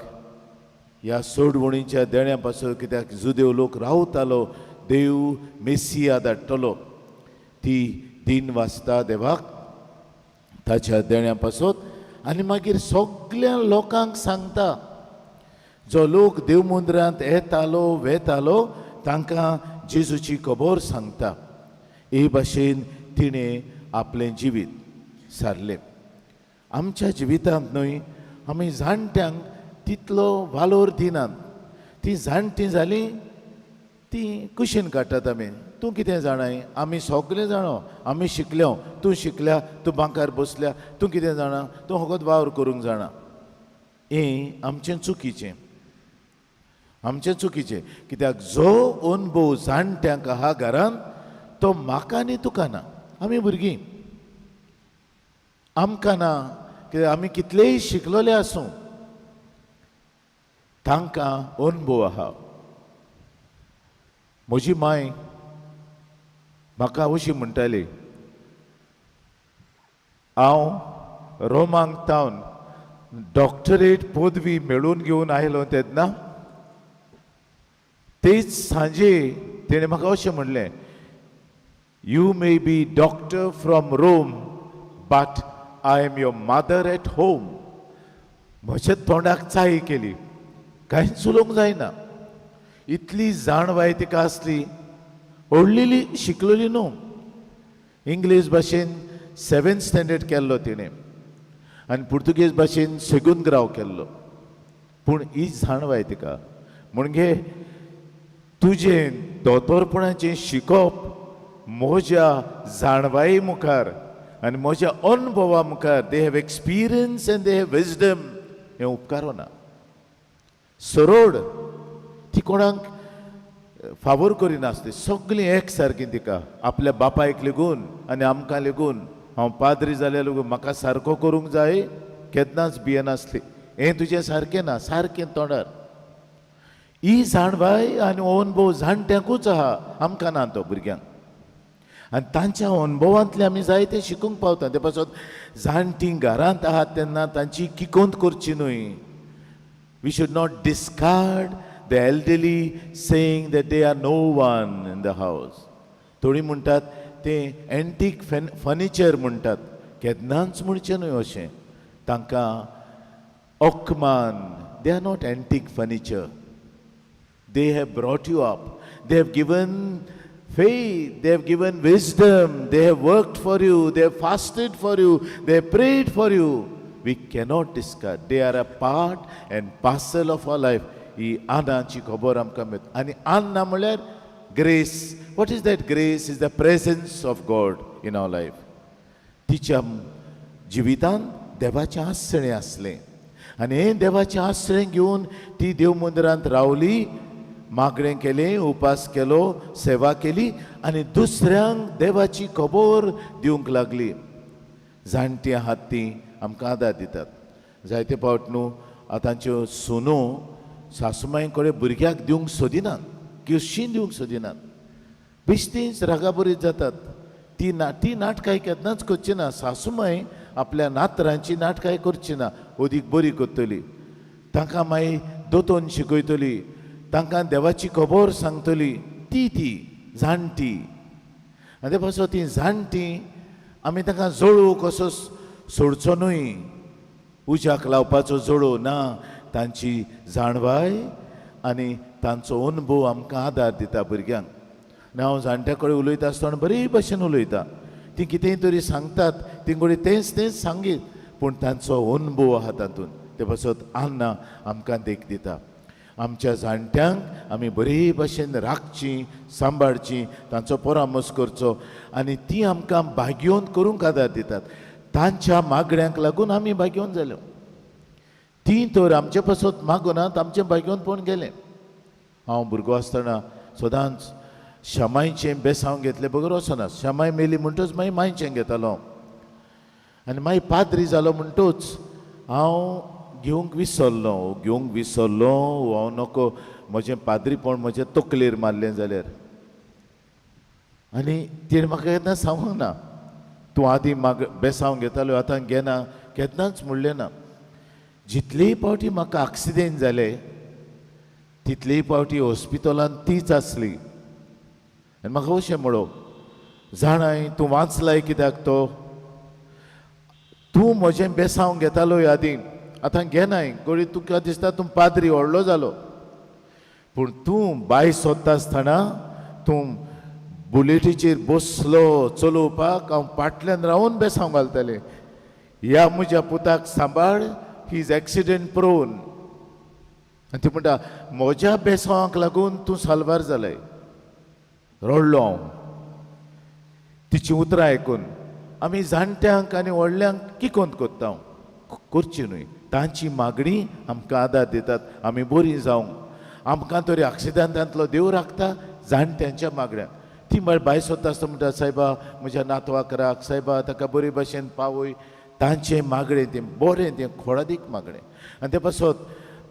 ह्या सोडवणीच्या देण्या पासून, कित्याक जुदेव लोक रावतालो देव मेसिया धाडटलो. ती दीन वाचता देवाक ताच्या देण्या पासत आनी मागीर सगल्या लोकांक सांगता. जो लोक देव मंदिरांत येतालो वेतालो तांकां जेजूची खबर सांगता. हे भाशेन तिणें आपलें जिवीत सारलें. आमच्या जिवितांत न्हय आमी जाणट्यांक तितलो वालोर दिनात. ती जाणटीं जालीं ती कुशीन काडटात आमी. तूं कितें जाणाय, आमी सगळें जाणो, आमी शिकल्या, तूं शिकल्या, तूं बांकार बसल्या, तूं कितें जाणा, तूं फकत वावर करूंक जाणा. हें आमचें चुकीचें, आमचें चुकीचें, कित्याक जो अनुभव जाणट्यांक आहा घरांत तो म्हाका आनी तुका ना. आमी भुरगीं आमकां ना, कित्याक आमी कितलेय शिकलोले आसूं तांकां अनुभव आहा. म्हजी माय म्हाका अशी म्हणटाली, हांव रोमांक तावन डॉक्टरेट पदवी मेळोवन घेवन आयलो तेन्ना तेच सांजे तेणें म्हाका अशें म्हणलें, "You may be doctor from Rome, but I am your mother at home." म्हज्या तोंडाक चाय केली, कांयच उलोवंक जायना. इतली जाणवाय तिका आसली. व्हडलेली शिकलेली न्हू, इंग्लीश भाशेन सेवेंथ स्टँडर्ड केल्लो तिणें आनी पुर्तुगेज भाशेन सेगुंद ग्राव केल्लो, पूण ही जाणवाय तिका. म्हणजे तुजें दोतोरपणाचें शिकप म्हज्या जाणवाये मुखार आनी म्हज्या अनुभवा मुखार, they have experience and they have wisdom, हें उपकारना. सरळ ती कोणाक फावोर करिनासली, सगळीं एक सारकी तिका, आपल्या बापायक लेगून आनी आमकां लेगून. हांव पाद्री जाल्यार लेगून म्हाका सारको करूंक जाय केन्नाच भियेनासली. हें तुजें सारकें ना, सारकें तोंडार. ही जाणवाय आनी अनुभव जाणट्यांकूच आहा, आमकां ना तो भुरग्यांक. आनी तांच्या अनुभवांतले आमी जायते शिकूंक पावता. ते पासत जाणटीं घरांत आहात तेन्ना तांची किकोंत करची न्हय. We should not discard the elderly, saying that they are no one in the house. थोडीं म्हणटात तें एंटीक फर्निचर म्हणटात. केन्नाच म्हणचें न्हय अशें तांकां अकमान. They are not antique furniture. They have brought you up. They have given faith. They have given wisdom. They have worked for you. They have fasted for you. They have prayed for you. We cannot discard. They are a part and parcel of our life. ही आनाची खबर आमकां मेळटा. आनी आन्ना म्हणल्यार grace. What is that grace? Is the presence of God in our life. तिच्या जिवितांत देवाचें आसणें आसलें आनी हें देवाचें आसणें घेवन ती देव मंदिरांत रावली, मागणें केलें, उपास केलो, सेवा केली आनी दुसऱ्यांक देवाची खबर दिवंक लागली. जाणटीं आहात तीं आमकां आदार दितात. जायते फावट न्हू आतांच्यो सुनो सासूमाय कडेन भुरग्याक दिवंक सोदिनात, कशीं दिवंक सोदिनात, बेश्टींच रागाबरीत जातात. ती ना ती नाटकां केन्नाच करची ना. सासूमाय आपल्या नातरांची नाटकां करची ना, अदीक बरी करतली, तांकां मागीर दोतोन शिकयतली, तांकां देवाची खबर सांगतली. ती ती जाणटी. आनी ते पासत ती जाणटी आमी तांकां जळोव कसो सोडचो न्हय, उज्याक लावपाचो जळोव ना. तांची जाणवाय आनी तांचो अनुभव आमकां आदार दिता भुरग्यांक. आनी हांव जाणट्या कडेन उलयता आसतना बरे भशेन उलयता. ती कितेंय तरी सांगतात, ती कडेन तेंच तेंच सांगीत, पूण तांचो अनुभव आहा तातूंत. ते पासत आन्ना आमकां देख दिता. आमच्या जाणट्यांक आमी बरे भशेन राखची, सांबाळची, तांचो परामर्श करचो आनी ती आमकां भाग्योवन करूंक आदार दितात. तांच्या मागण्यांक लागून आमी भाग्योवन जाल्यो. ती तर आमचे पासत मागूनात, आमचें भाग्योवन पळोवन गेलें. हांव भुरगो आसतना सदांच शमायचें बेसांव घेतले बगर वचना. शमाय मेली म्हणटच मागीर मायचें घेतालो आनी मागीर पाद्री जालो म्हणटूच हांव घेवंक विसरलो, घेवंक विसरलो. हांव नको, म्हजें पाद्रीपण म्हजें तकलेर मारलें जाल्यार. आनी तिणें म्हाका केन्ना सांगूंक ना तूं आदीं माग बेसांव घेतालो आतां घेना, केन्नाच म्हणलें ना. जितलेय फावटी म्हाका आक्सिडेंट जाले तितलेय फावटी हॉस्पिटलांत तीच आसली. आनी म्हाका अशें म्हणो, जाणाय तूं वाचलाय कित्याक तो, तूं म्हजें बेसांव घेतालो आदीं आतां घेनाय, गोडी तुका दिसता तूं पाद्री व्हडलो जालो, पूण तूं बाय सोदता आसतना तूं बुलेटीचेर बसलो चलोवपाक हांव फाटल्यान रावन बेसांव घालतालें. ह्या म्हज्या पुताक सांबाळ, he is accident prone. आनी ती म्हणटा म्हज्या बेसांवाक लागून तूं साल्वार जालय. रडलो हांव तिचीं उतरां आयकून. आमी जाणट्यांक आनी व्हडल्यांक किकोंत कोत्ता, करची न्हय. तांची मागणी आमकां आदार दितात आमी बरीं जावंक. आमकां तरी आक्सिडेंटांतलो देव राखता जाणट्यांच्या मागण्यांक. ती म्हळ्यार बाय सोदता आसतना म्हणटा सायबा म्हज्या नातवाक राख, सायबा ताका बरे भाशेन पावय. तांचें मागणें तें बरें, तें खोडादीक मागणें. आनी ते पासत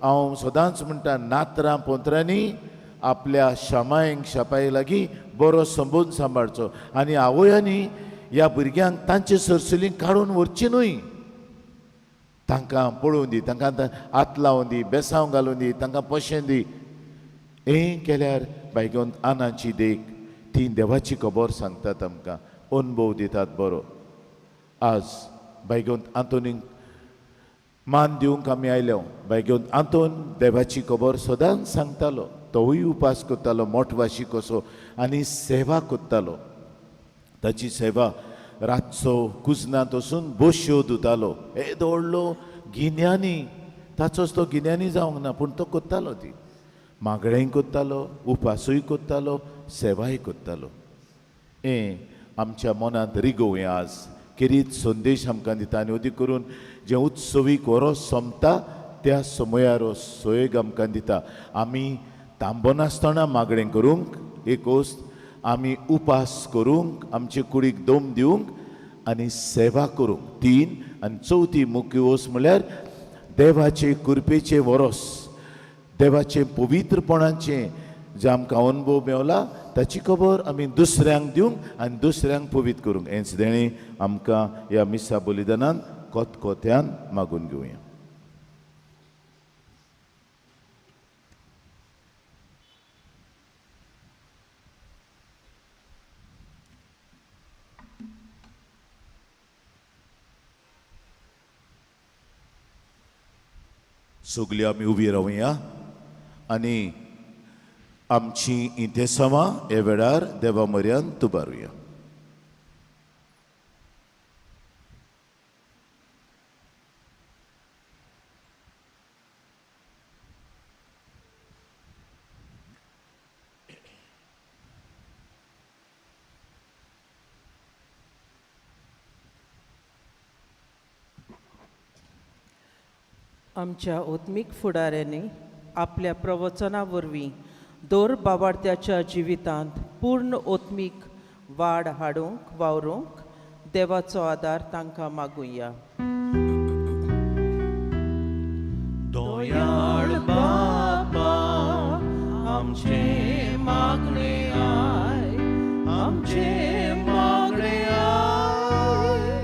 हांव सदांच म्हणटा नातरां पोंतरांनी आपल्या शामायंक शापाय लागीं बरो संबोध सांबाळचो आनी आवयांनी ह्या भुरग्यांक तांचे सरसुली काडून व्हरची न्हय. तांकां पळोवन दी, तांकां हात लावन दी, बेसांव घालून दी, तांकां पोशें दी. हें केल्यार बायगोन आनाची देख ती देवाची खबर सांगतात आमकां, अनुभव दितात बरो. आज बायगोन आंतोनीक मान दिवंक आमी आयल्या. बायगोन आंतोन देवाची खबर सदांच सांगतालो, तोवूय उपास करतालो मोटवाशी कसो आनी सेवा करतालो. ताची सेवा रातचो कुजनांत वचून बोश्यो धुतालो. येदो व्हडलो गिन्यानी, ताचोच तो गिन्यानी जावंक ना पूण तो करतालो, ती मागणेंय करतालो, उपासूय करतालो, सेवाय करतालो. हें आमच्या मनांत रिगोवया आज खेरीत संदेश आमकां दिता. आनी अदीक करून जें उत्सवीक वरोस सोंपता त्या समयार हो सोयेग आमकां दिता. आमी तांबनासतना मागणें करूंक एक वस्त, आमी उपास करूंक, आमचे कुडीक दम दिवंक आनी सेवा करूंक तीन, आनी चवथी मुख्य वस्त म्हळ्यार देवाचे कृपेचे वरोस, देवाचे पवित्रपणाचें जें आमकां अनुभव मेवला ताची खबर आमी दुसऱ्यांक दिवंक आनी दुसऱ्यांक पवित्र करूंक. हेंच देणें आमकां ह्या मिसा बलिदानान कोतकोत्यान मागून घेवया. सगळीं आमी उबी रावया आनी आमची इंतेसांवां ह्या वेळार देवा म्हऱ्यान तुबारुया. आमच्या आत्मीक फुडाऱ्यांनी आपल्या प्रवचना वरवीं दर बावार्थ्याच्या जिवितांत पूर्ण आत्मीक वाड हाडूंक वावरूंक देवाचो आदार तांकां मागुया. दयाळ बाबा आमचे मागणे I, आमचे मागणे I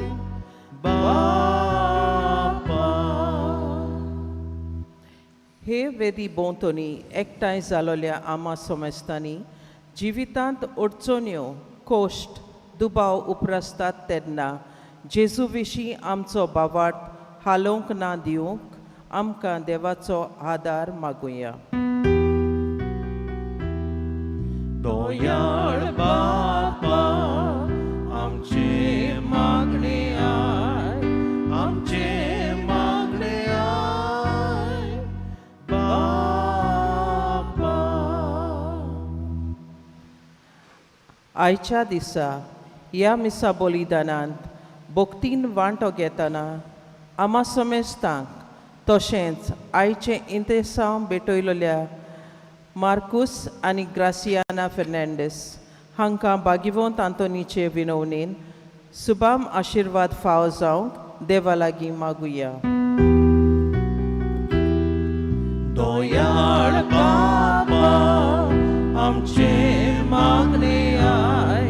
बापा. हे वेदी भोंवतणी एकठांय जालोल्या आमा सोमेस्तांनी जिवितांत अडचण्यो, कोश्ट, दुबाव उपरासतात तेन्ना जेजू विशीं आमचो बावार्थ हालोवंक ना दिवंक आमकां देवाचो आदार मागुया. दयाळ बापा आमचे मागणे I, आमचे मागणे I बापा. आयच्या दिसा ह्या मिसा बलिदानांत भक्तीन वांटो घेतना आमा समेस्तांक तशेंच आयचें इंतेसांव भेटयलेल्या मार्कूस आनी ग्रासियाना फेर्नांडीस हांकां बागिवंत आंतोनीचे विनवणेन सुबाम आशिर्वाद फाव जावंक देवा लागीं मागुया. दयाळ बाबा आमचे मागणे I,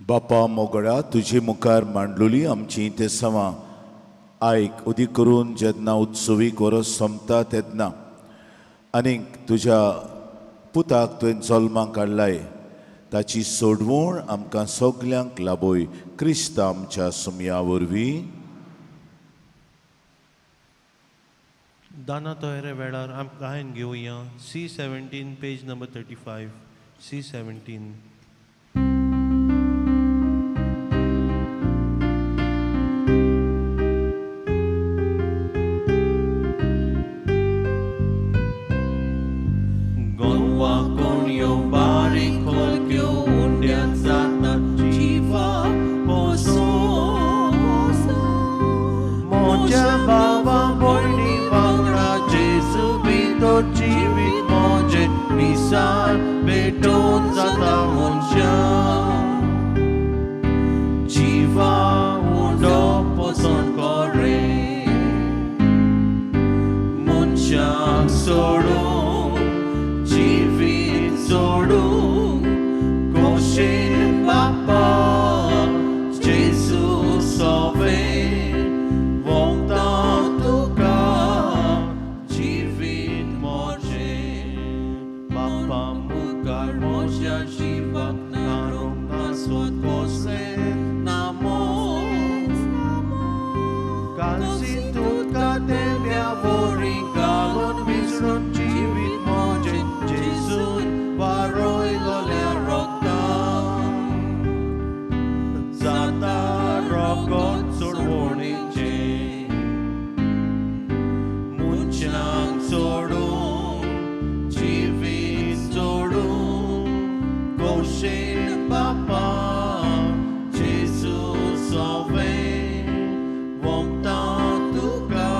बापा मोगडा तुजे मुखार मांडलोली आमची ते सवां आयक, उदीक करून जेन्ना उत्सवी कोरस सोंपता तेन्ना आनीक तुज्या पुताक तुवें जल्माक काडलाय ताची सोडवण आमकां सगल्यांक लाबय क्रिस्त आमच्या सुमया वरवीं. दाना तयारे वेळार आम गायन घेवया C 17 page number 35 C 17. Goa कोणयो बारीक खोलक्यो उंड्यात जाता जिवा पोसो म्हज्या बाबा भयणी वांगडा जेजू भितर जिवीत म्हजें मिसाळ पेटोवन जाता मनशां जिवा उंडो पोसण करे मनशांक सोडून जिवीत सोडून कोशेन बापा जेजू सोवे वोंता तुका जिवीत म्हजें बापा मुखार म्हज्या जिवाक नारोंक ना स्वत कसलें ना मोग कालसी तुका तेम्या वरी घालून विसरून जिवीत म्हजें जेजून वारयलोल्या रोगतान जाता रोगत सोडवणीचें मनशांक सोडून जिवीत सोडून कोशेन बापा जेजू सोवे वोंता तुका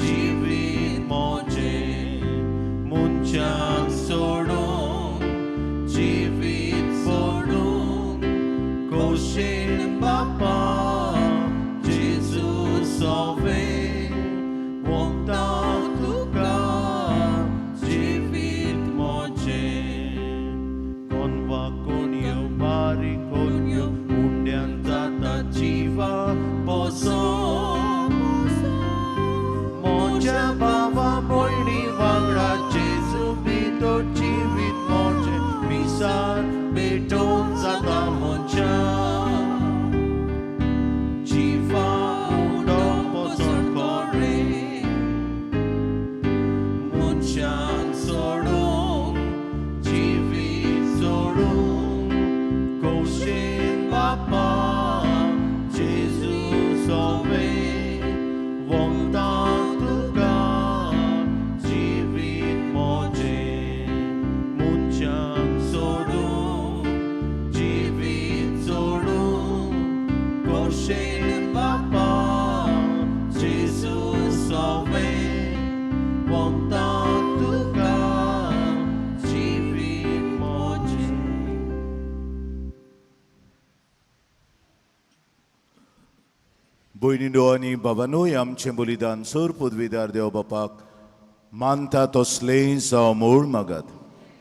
जिवीत म्हजें मनशांक सोडून जिवीत सोडून कोशेन बापा जेजू सोवे वोंता तुका जिवीत म्हजें कोनवा कोणयो बारीक कोणयो उंड्यान जाता जिवा पोसो म्हज्या बाबा भयणी वांगडा जेजू भितर जिवीत म्हजें मिसाळ पेटोवन जाता मनशां जिवा उंडो पोसण करे मनशांक सोडून जिवीत सोडून कोशेन बापा जेजू सोवे वोंता तुका जिवीत म्हजें मनशांक सोडून जिवीत सोडून कोशेन बापा जेजू सोवे वोंता तुका जिवीत म्हजें. भयणीनो आनी बाबानूय आमचें बलिदान सोर पदवीदार देव बापाक मानता तसलें जावं म्हूण मागात.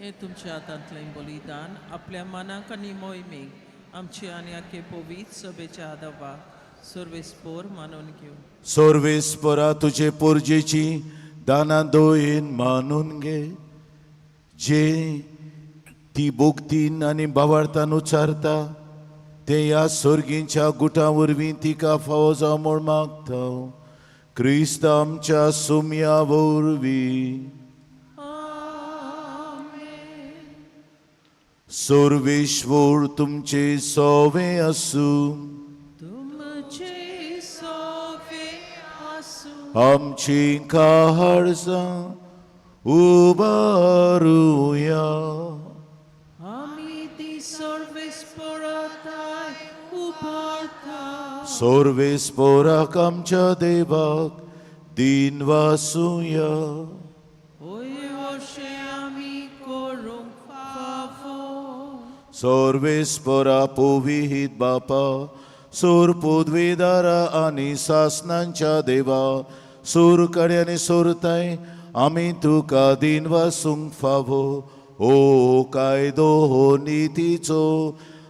हें तुमच्या हातांतलें बलिदान आपल्या मनाक आनी मोहिमेक आमची आनी आखे पवित्र सभेच्या आदावाक सर्वेस्पोर मानून घेवं. सोर्वेस्परा तुजे पोरजेची दाना दोयेन मानून घे जे ती भोगतीन आनी बावार्थान उच्चारता ते ह्या सोर्गींच्या गुटां वरवीं तिका फावो जावं म्हूण मागता क्रिस्त आमच्या सुमया वरवीं. सर्वेश्वर तुमचे सोवे आसूं. तुमचे सोवे आसूं. आमची काळजां उबारुया. आमी ती सर्वेस्पोराताय उबारता. सर्वेस्पोराक आमच्या देवाक दिन वासुया. ओय अशें आमी करूंक फावो. सर्वेस्पोरा पोविहीत बापा सोर पदवेदारा आनी सासनांच्या देवा सोर कडे आनी सोरताय आमी तुका दिन वासूंक फावो ओ कायदो हो नितीचो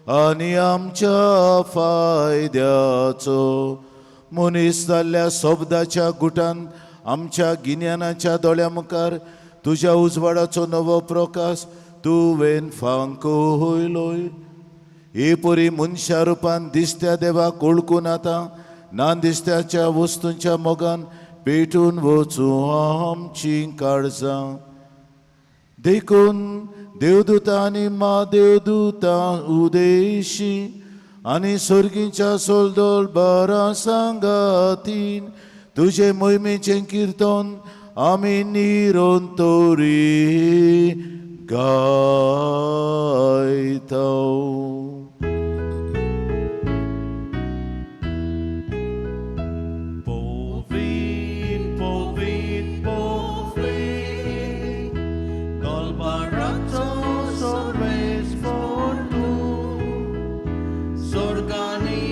आनी आमच्या फायद्याचो। मनीस जाल्ल्या शब्दाच्या गुटान आमच्या गिन्यानाच्या दोळ्या मुखार तुज्या उजवाडाचो नवो प्रकाश तुवें फांकयलोय। हे परी मनशा रुपान दिसत्या देवाक वळखून आतां ना दिसत्याच्या वस्तूंच्या मोगान पेटून वचूं आमचीं काळजां। देखून देवदूतां आनी म्हादेवदूतां उदेशी आनी सर्गीच्या सोलदोल बारा सांगातीन तुजे मोहिमेचें किर्तन आमी निरंतरी गायता। Povit, povit, povit, Dolbarato sorves fortu, Sorgani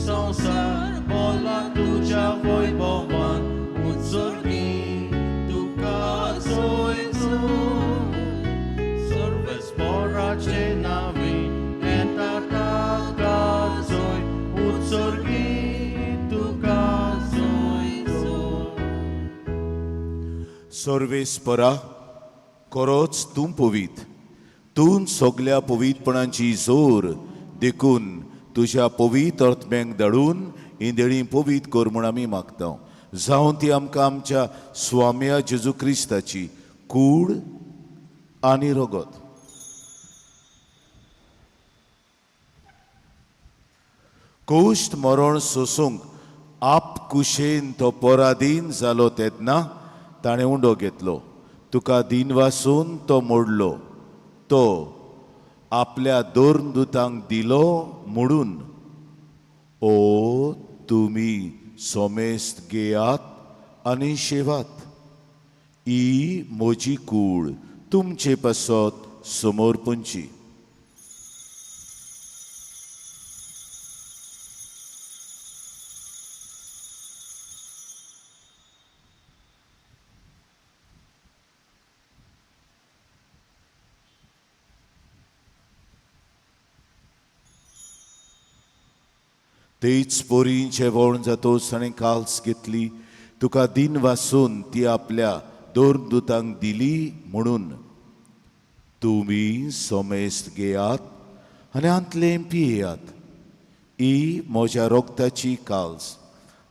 संसार बोला तुझ्या वैभवान उत्सर्गी तुका जोयचो। सर्वेस्पराचे नांवे येता ताका जोय उत्सर्गी तुका जोयचो। सर्वेस्परा खरोच तूं पवीत, तूं सगल्या पवीतपणाची जोर, देखून तुज्या पवीत आत्म्यांक धाडून ही देणीं पवीत कर म्हूण आमी मागता। जावं ती आमकां आमच्या स्वाम्या जेजू क्रिस्ताची कूड आनी रगत। कोश्ट मरण सोसूंक आपकुशेन तो पराधीन जालो तेन्ना ताणें उंडो घेतलो, तुका दिनवासून तो मोडलो, तो आपल्या दोरदुतांक दिलो म्हणून ओ तुमी सोमेस्त घेयात आनी शेवात, ही म्हजी कूड तुमचे पासत समोर पुंची। तेच पोरीं जेवण जातोच ताणें काल्स घेतली, तुका दिन वासून ती आपल्या दोरदुतांक दिली म्हणून तुमी सोमेस्त घेयात आनी आंतलें पियेयात। ही म्हज्या रोगताची काल्स,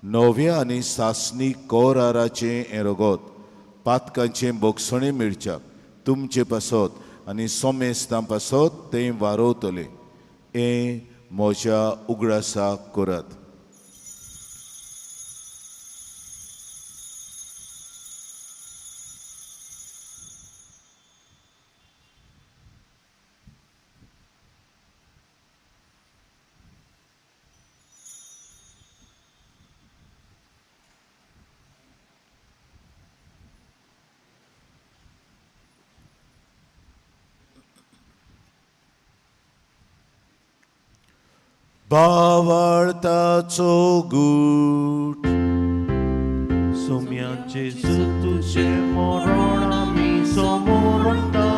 नव्या आनी सासणी कोराराचें हें रगत पातकांचें बोगसणें मेळच्याक तुमचे पासत आनी सोमेस्तां पासत तें वारोवतलें। हें म्हज्या उगडासाक करात। बावळताचो गूट सोम्या जेजू तुजें मरण आमी समोरता,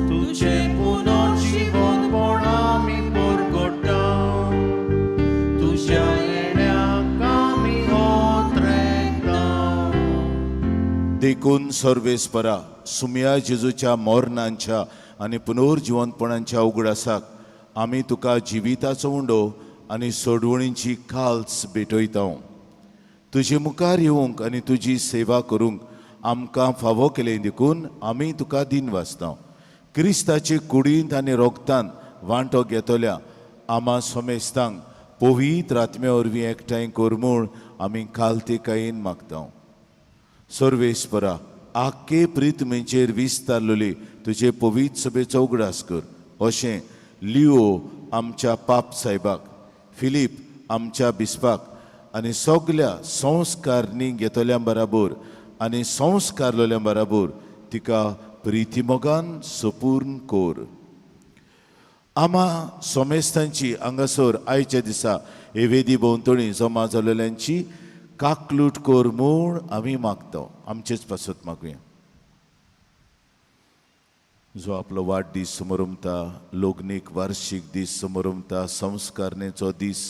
तुजें पुनर्जिवनपण आमी परगटा, तुज्या येण्याक आमी ओत्रेता। देखून सर्वेस्परा सुम्या जेजूच्या मरणांच्या आनी पुनर्जिवनपणाच्या उगडासाक आमी तुका जिविताचो उंडो आनी सोडवणीची काल्स भेटयता। तुजे मुखार येवंक आनी तुजी सेवा करूंक आमकां फावो केलें देखून आमी तुका दिन वाचता। क्रिस्ताचे कुडींत आनी रोगतान वांटो घेतल्या आमा सोमेस्तांक पवित्र आत्म्या वरवीं एकठांय कर म्हूण आमी कालतिकायेन मागता। सर्वेस्परा आख्खे प्रितमेचेर विस्तारलेली तुजे पवित्र सभेचो उगडास कर, अशें लिओ आमच्या पाप साहेबाक, फिलीप आमच्या बिस्पाक आनी सगल्या संस्कारणी घेतल्या बराबर आनी संस्कारलेल्या बराबर तिका प्रितीमोगान सपूर्ण कोर। आमा सोमेस्तांची हांगासर आयच्या दिसा हे वेदी भोंवतणी जमा जाल्ल्यांची काकलूट कोर म्हूण आमी मागता। आमचेच पासत मागुया। जो आपलो वाडदीस समरमता, लोग्नीक वार्षीक दीस समरमता, संस्कारणेचो दीस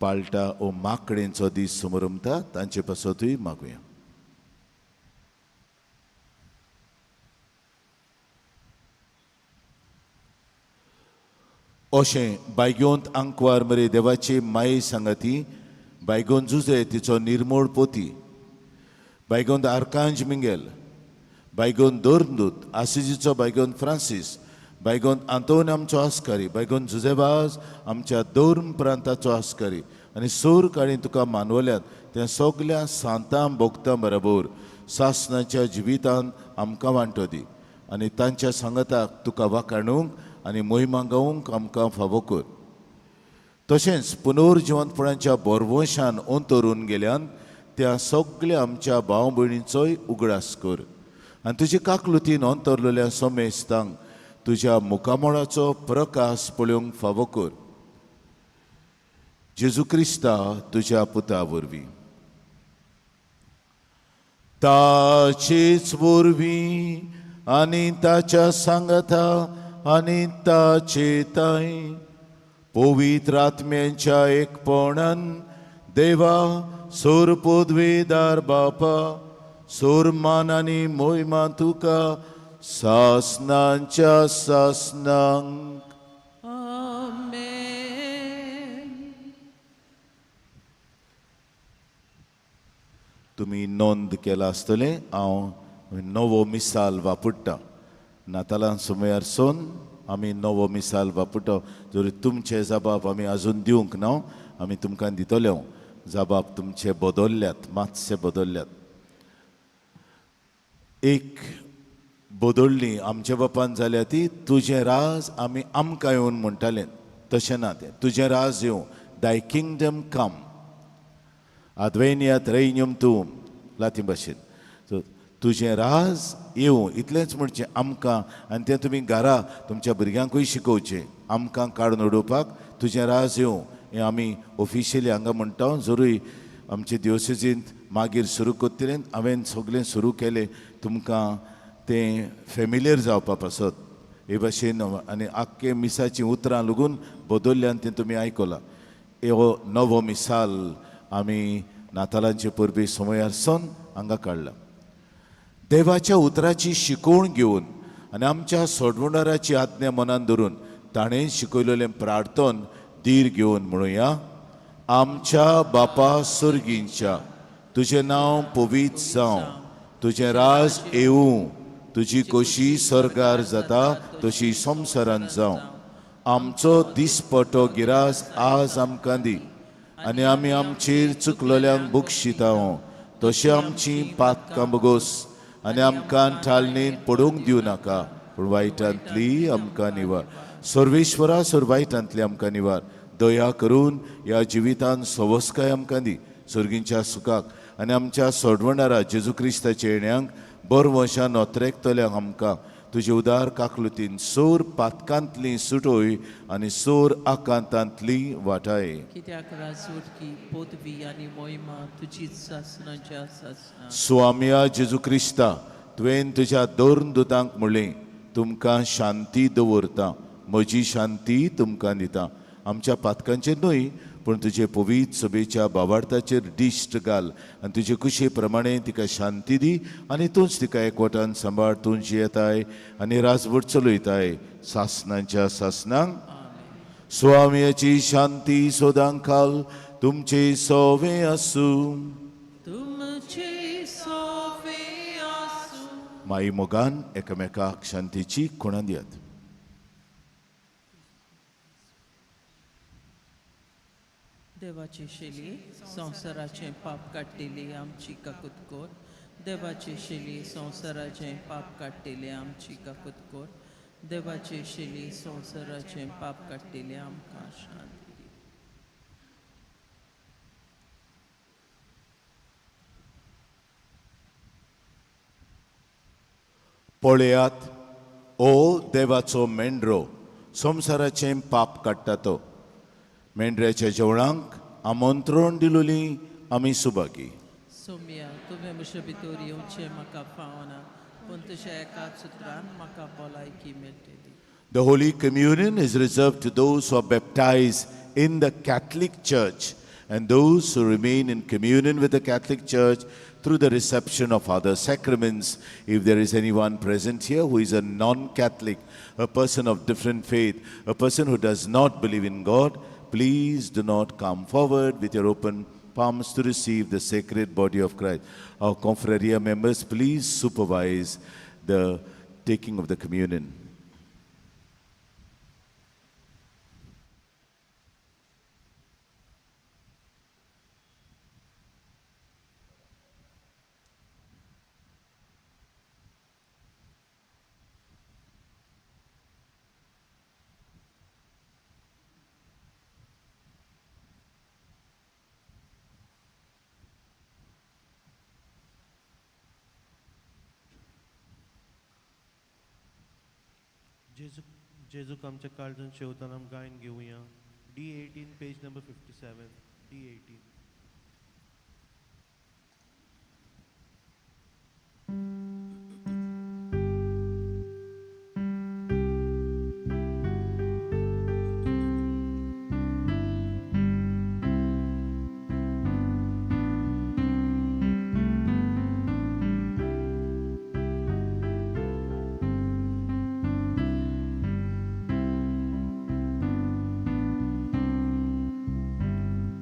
पाळटा ओ माकडेंचो दीस समरमता, तांचे पासतूय मागुया. अशें बायगोंत आंकवार मरे देवाची माये सांगाती, बायगोन जुजे तिचो निर्मोळ पोती, बायगोंत आर्कांज मिंगेल, बायगोन दोरदूत आसिजीचो बायगोन फ्रांसीस, बायगोन आंतोन आमचो आस्कारी, बायगोन जुजेबाज आमच्या दोर्म प्रांताचो आस्कारी आनी सोर काळी तुका मानवल्यात त्या सगल्या सांतां भोगतां बरोबर सासनाच्या जिवितान आमकां वांटो दी आनी तांच्या सांगाताक तुका वाखाणूंक आनी मोहिमा गावंक आमकां फावो कर. तशेंच पुनर्जिवंतपणाच्या बोरवंशान अंतरून गेल्यान त्या सगल्या आमच्या भाव भयणींचोय उगडास कर आनी तुजे काकलुतीन अंतरलेल्या समेस्तांक तुज्या मुखामळाचो प्रकाश पळोवंक फावो कर. जेजू क्रिस्ता तुज्या पुता वरवीं, ताचेच वरवीं आनी ताच्या सांगाता आनी ताचे ताय पवित्र आत्म्यांच्या एकपणान देवा सोर पदवेदार बापा, सोरमान आनी मोहिमा तुका सासनांच्या सासनांक. आमेन. तुमी नोंद केला आसतलें, हांव नवो मिसाल वापरता. नातालां समयार सोन आमी नवो मिसाल वापरता. जरी तुमचे जबाब आमी आजून दिवंक ना, आमी तुमकां दितले. जबाब तुमचे बदल्ल्यात, मातशे बदल्ल्यात. एक बदल्ली आमच्या बापान जाल्या ती तुजें राज आमी आमकां येवन म्हणटाले, तशें ना तें. तुजें राज येवं, दाय किंगडम कम, आद्वेनियात रैन्युम तूं लातीन भाशेन. सो तुजें राज येवं इतलेंच म्हणचें आमकां, आनी तें तुमी घरा तुमच्या भुरग्यांकूय शिकोवचें. आमकां काडून उडोवपाक तुजें राज येवं हें आमी ऑफिशियली हांगा म्हणटा. जरूय आमचे दिवसेजींत मागीर सुरू करतलें, हांवें सगळें सुरू केलें तुमकां तें फेमिलियर जावपा पासत हे भाशेन. आनी आख्खे मिसाचीं उतरां लागून बदल्ल्यान तें तुमी आयकलां. हो नवो मिसाल आमी नातालांचे परबे समयार सन हांगा काडला. देवाच्या उतराची शिकवण घेवन आनी आमच्या सोडवणाराची आज्ञा मनान धरून ताणें शिकयलेलें प्रार्थन धीर घेवन म्हणुया. आमच्या बापा सर्गींच्या, तुजें नांव पवित्र जावं, तुजें राज येवं, तुजी कशी सर्गार जाता तशी संवसारांत जावं. आमचो दिसपटो गिरास आज आमकां दी आनी आमी आमचेर चुकलेल्यांक बक्षिता तशें आमची पातकां बगोस आनी आमकां ठालणीन पडूंक दिवं नाका, पूण वायटांतली आमकां निवार. सर्वेश्वरा सर वायटांतली आमकां निवार. दया करून ह्या जिवितान सवस्काय आमकां दी, सर्गींच्या सुखाक आनी आमच्या सोडवणारा जेजू क्रिस्ताच्या येण्यांक बरवंशान नोत्रेकतल्यांक आमकां तुजे उदार काकलुतीन सोर पातकांतली सुटोय आनी सोर आकांतांतली वाटाय. कित्याक राजवटकी पदवी आनी मोहिमा तुजीच सासनाच्या सासना. स्वामया जेजू क्रिस्ता, तुवें तुज्या दोन दुतांक म्हणलें, तुमकां शांती दवरता, म्हजी शांती तुमकां दिता. आमच्या पातकांचेर न्हय पूण तुजे पवित्र सभेच्या बावार्थाचेर दिश्ट घाल आनी तुजे कुशे प्रमाणे तिका शांती दी आनी तूंच तिका एकवटान सांबाळ. तूं जियेताय आनी राजवट चलयताय सासनांच्या सासनांक. स्वामयाची शांती सोदां खाल तुमचे सोवे आसूं. तुमचे सोवे आसूं. माई मोगान एकामेकाक शांतीची खुणा दियात. देवाची शेली संवसाराचें पाप काडटेली आमची काकूत कर. देवाची शेली संवसाराचें पाप काडटेली आमची काकूत कर. देवाची शेली संवसाराचें पाप काडटेली आमकां शांती दी. पळयात ओ देवाचो मेंढरो, संवसाराचें पाप काडटा तो. मेंढऱ्याच्या जेवणाक आमंत्रण दिलोली आमी सुभागी. सोम्या, तुवें म्हजे भितर येवचें म्हाका फावना, पूण तुज्या एकाच उतरान म्हाका भलायकी मेळटली. The Holy Communion is reserved to those who are baptized in the Catholic Church and those who remain in communion with the Catholic Church through the reception of other sacraments. If there is anyone present here who is a non Catholic, a person of different faith, a person who does not believe in God, please do not come forward with your open palms to receive the sacred body of Christ. Our confraria members, please supervise the taking of the communion. जेजू जेजूक आमच्या काळजान शेवताना आम गायन घेवया. D 18 page number 57. D 18.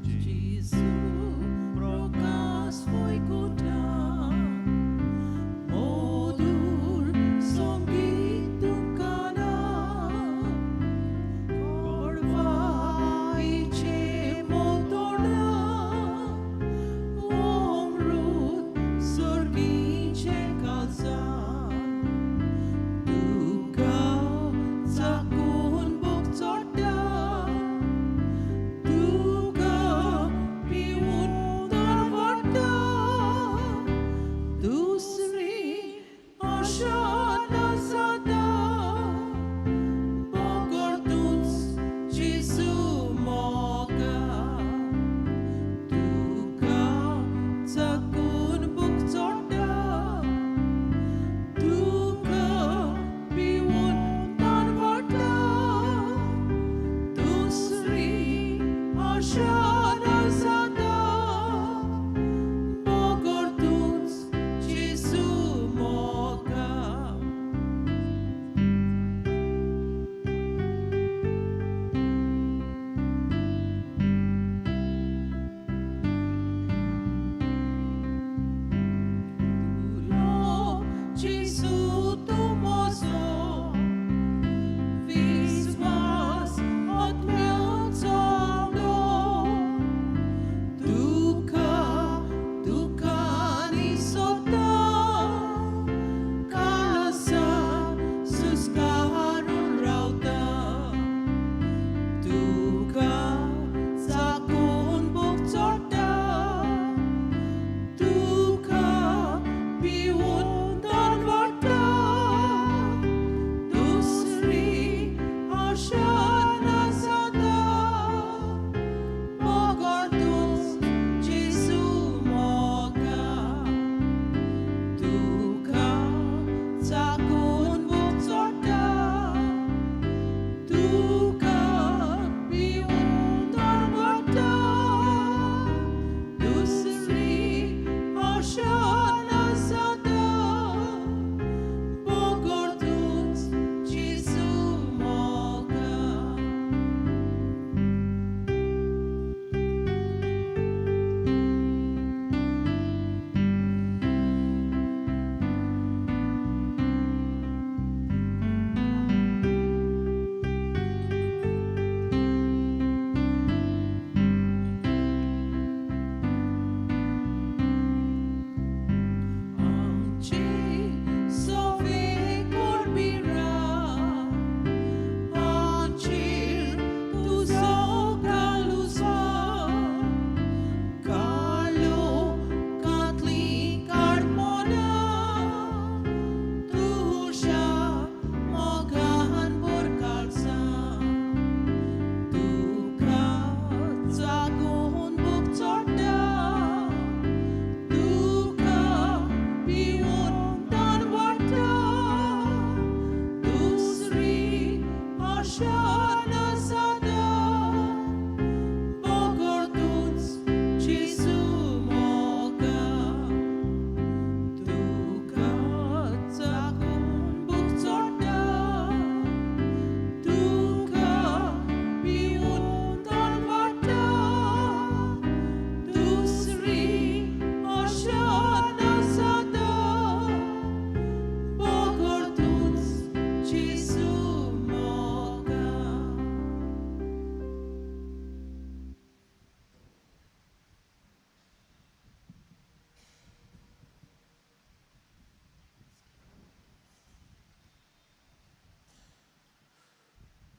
जेजू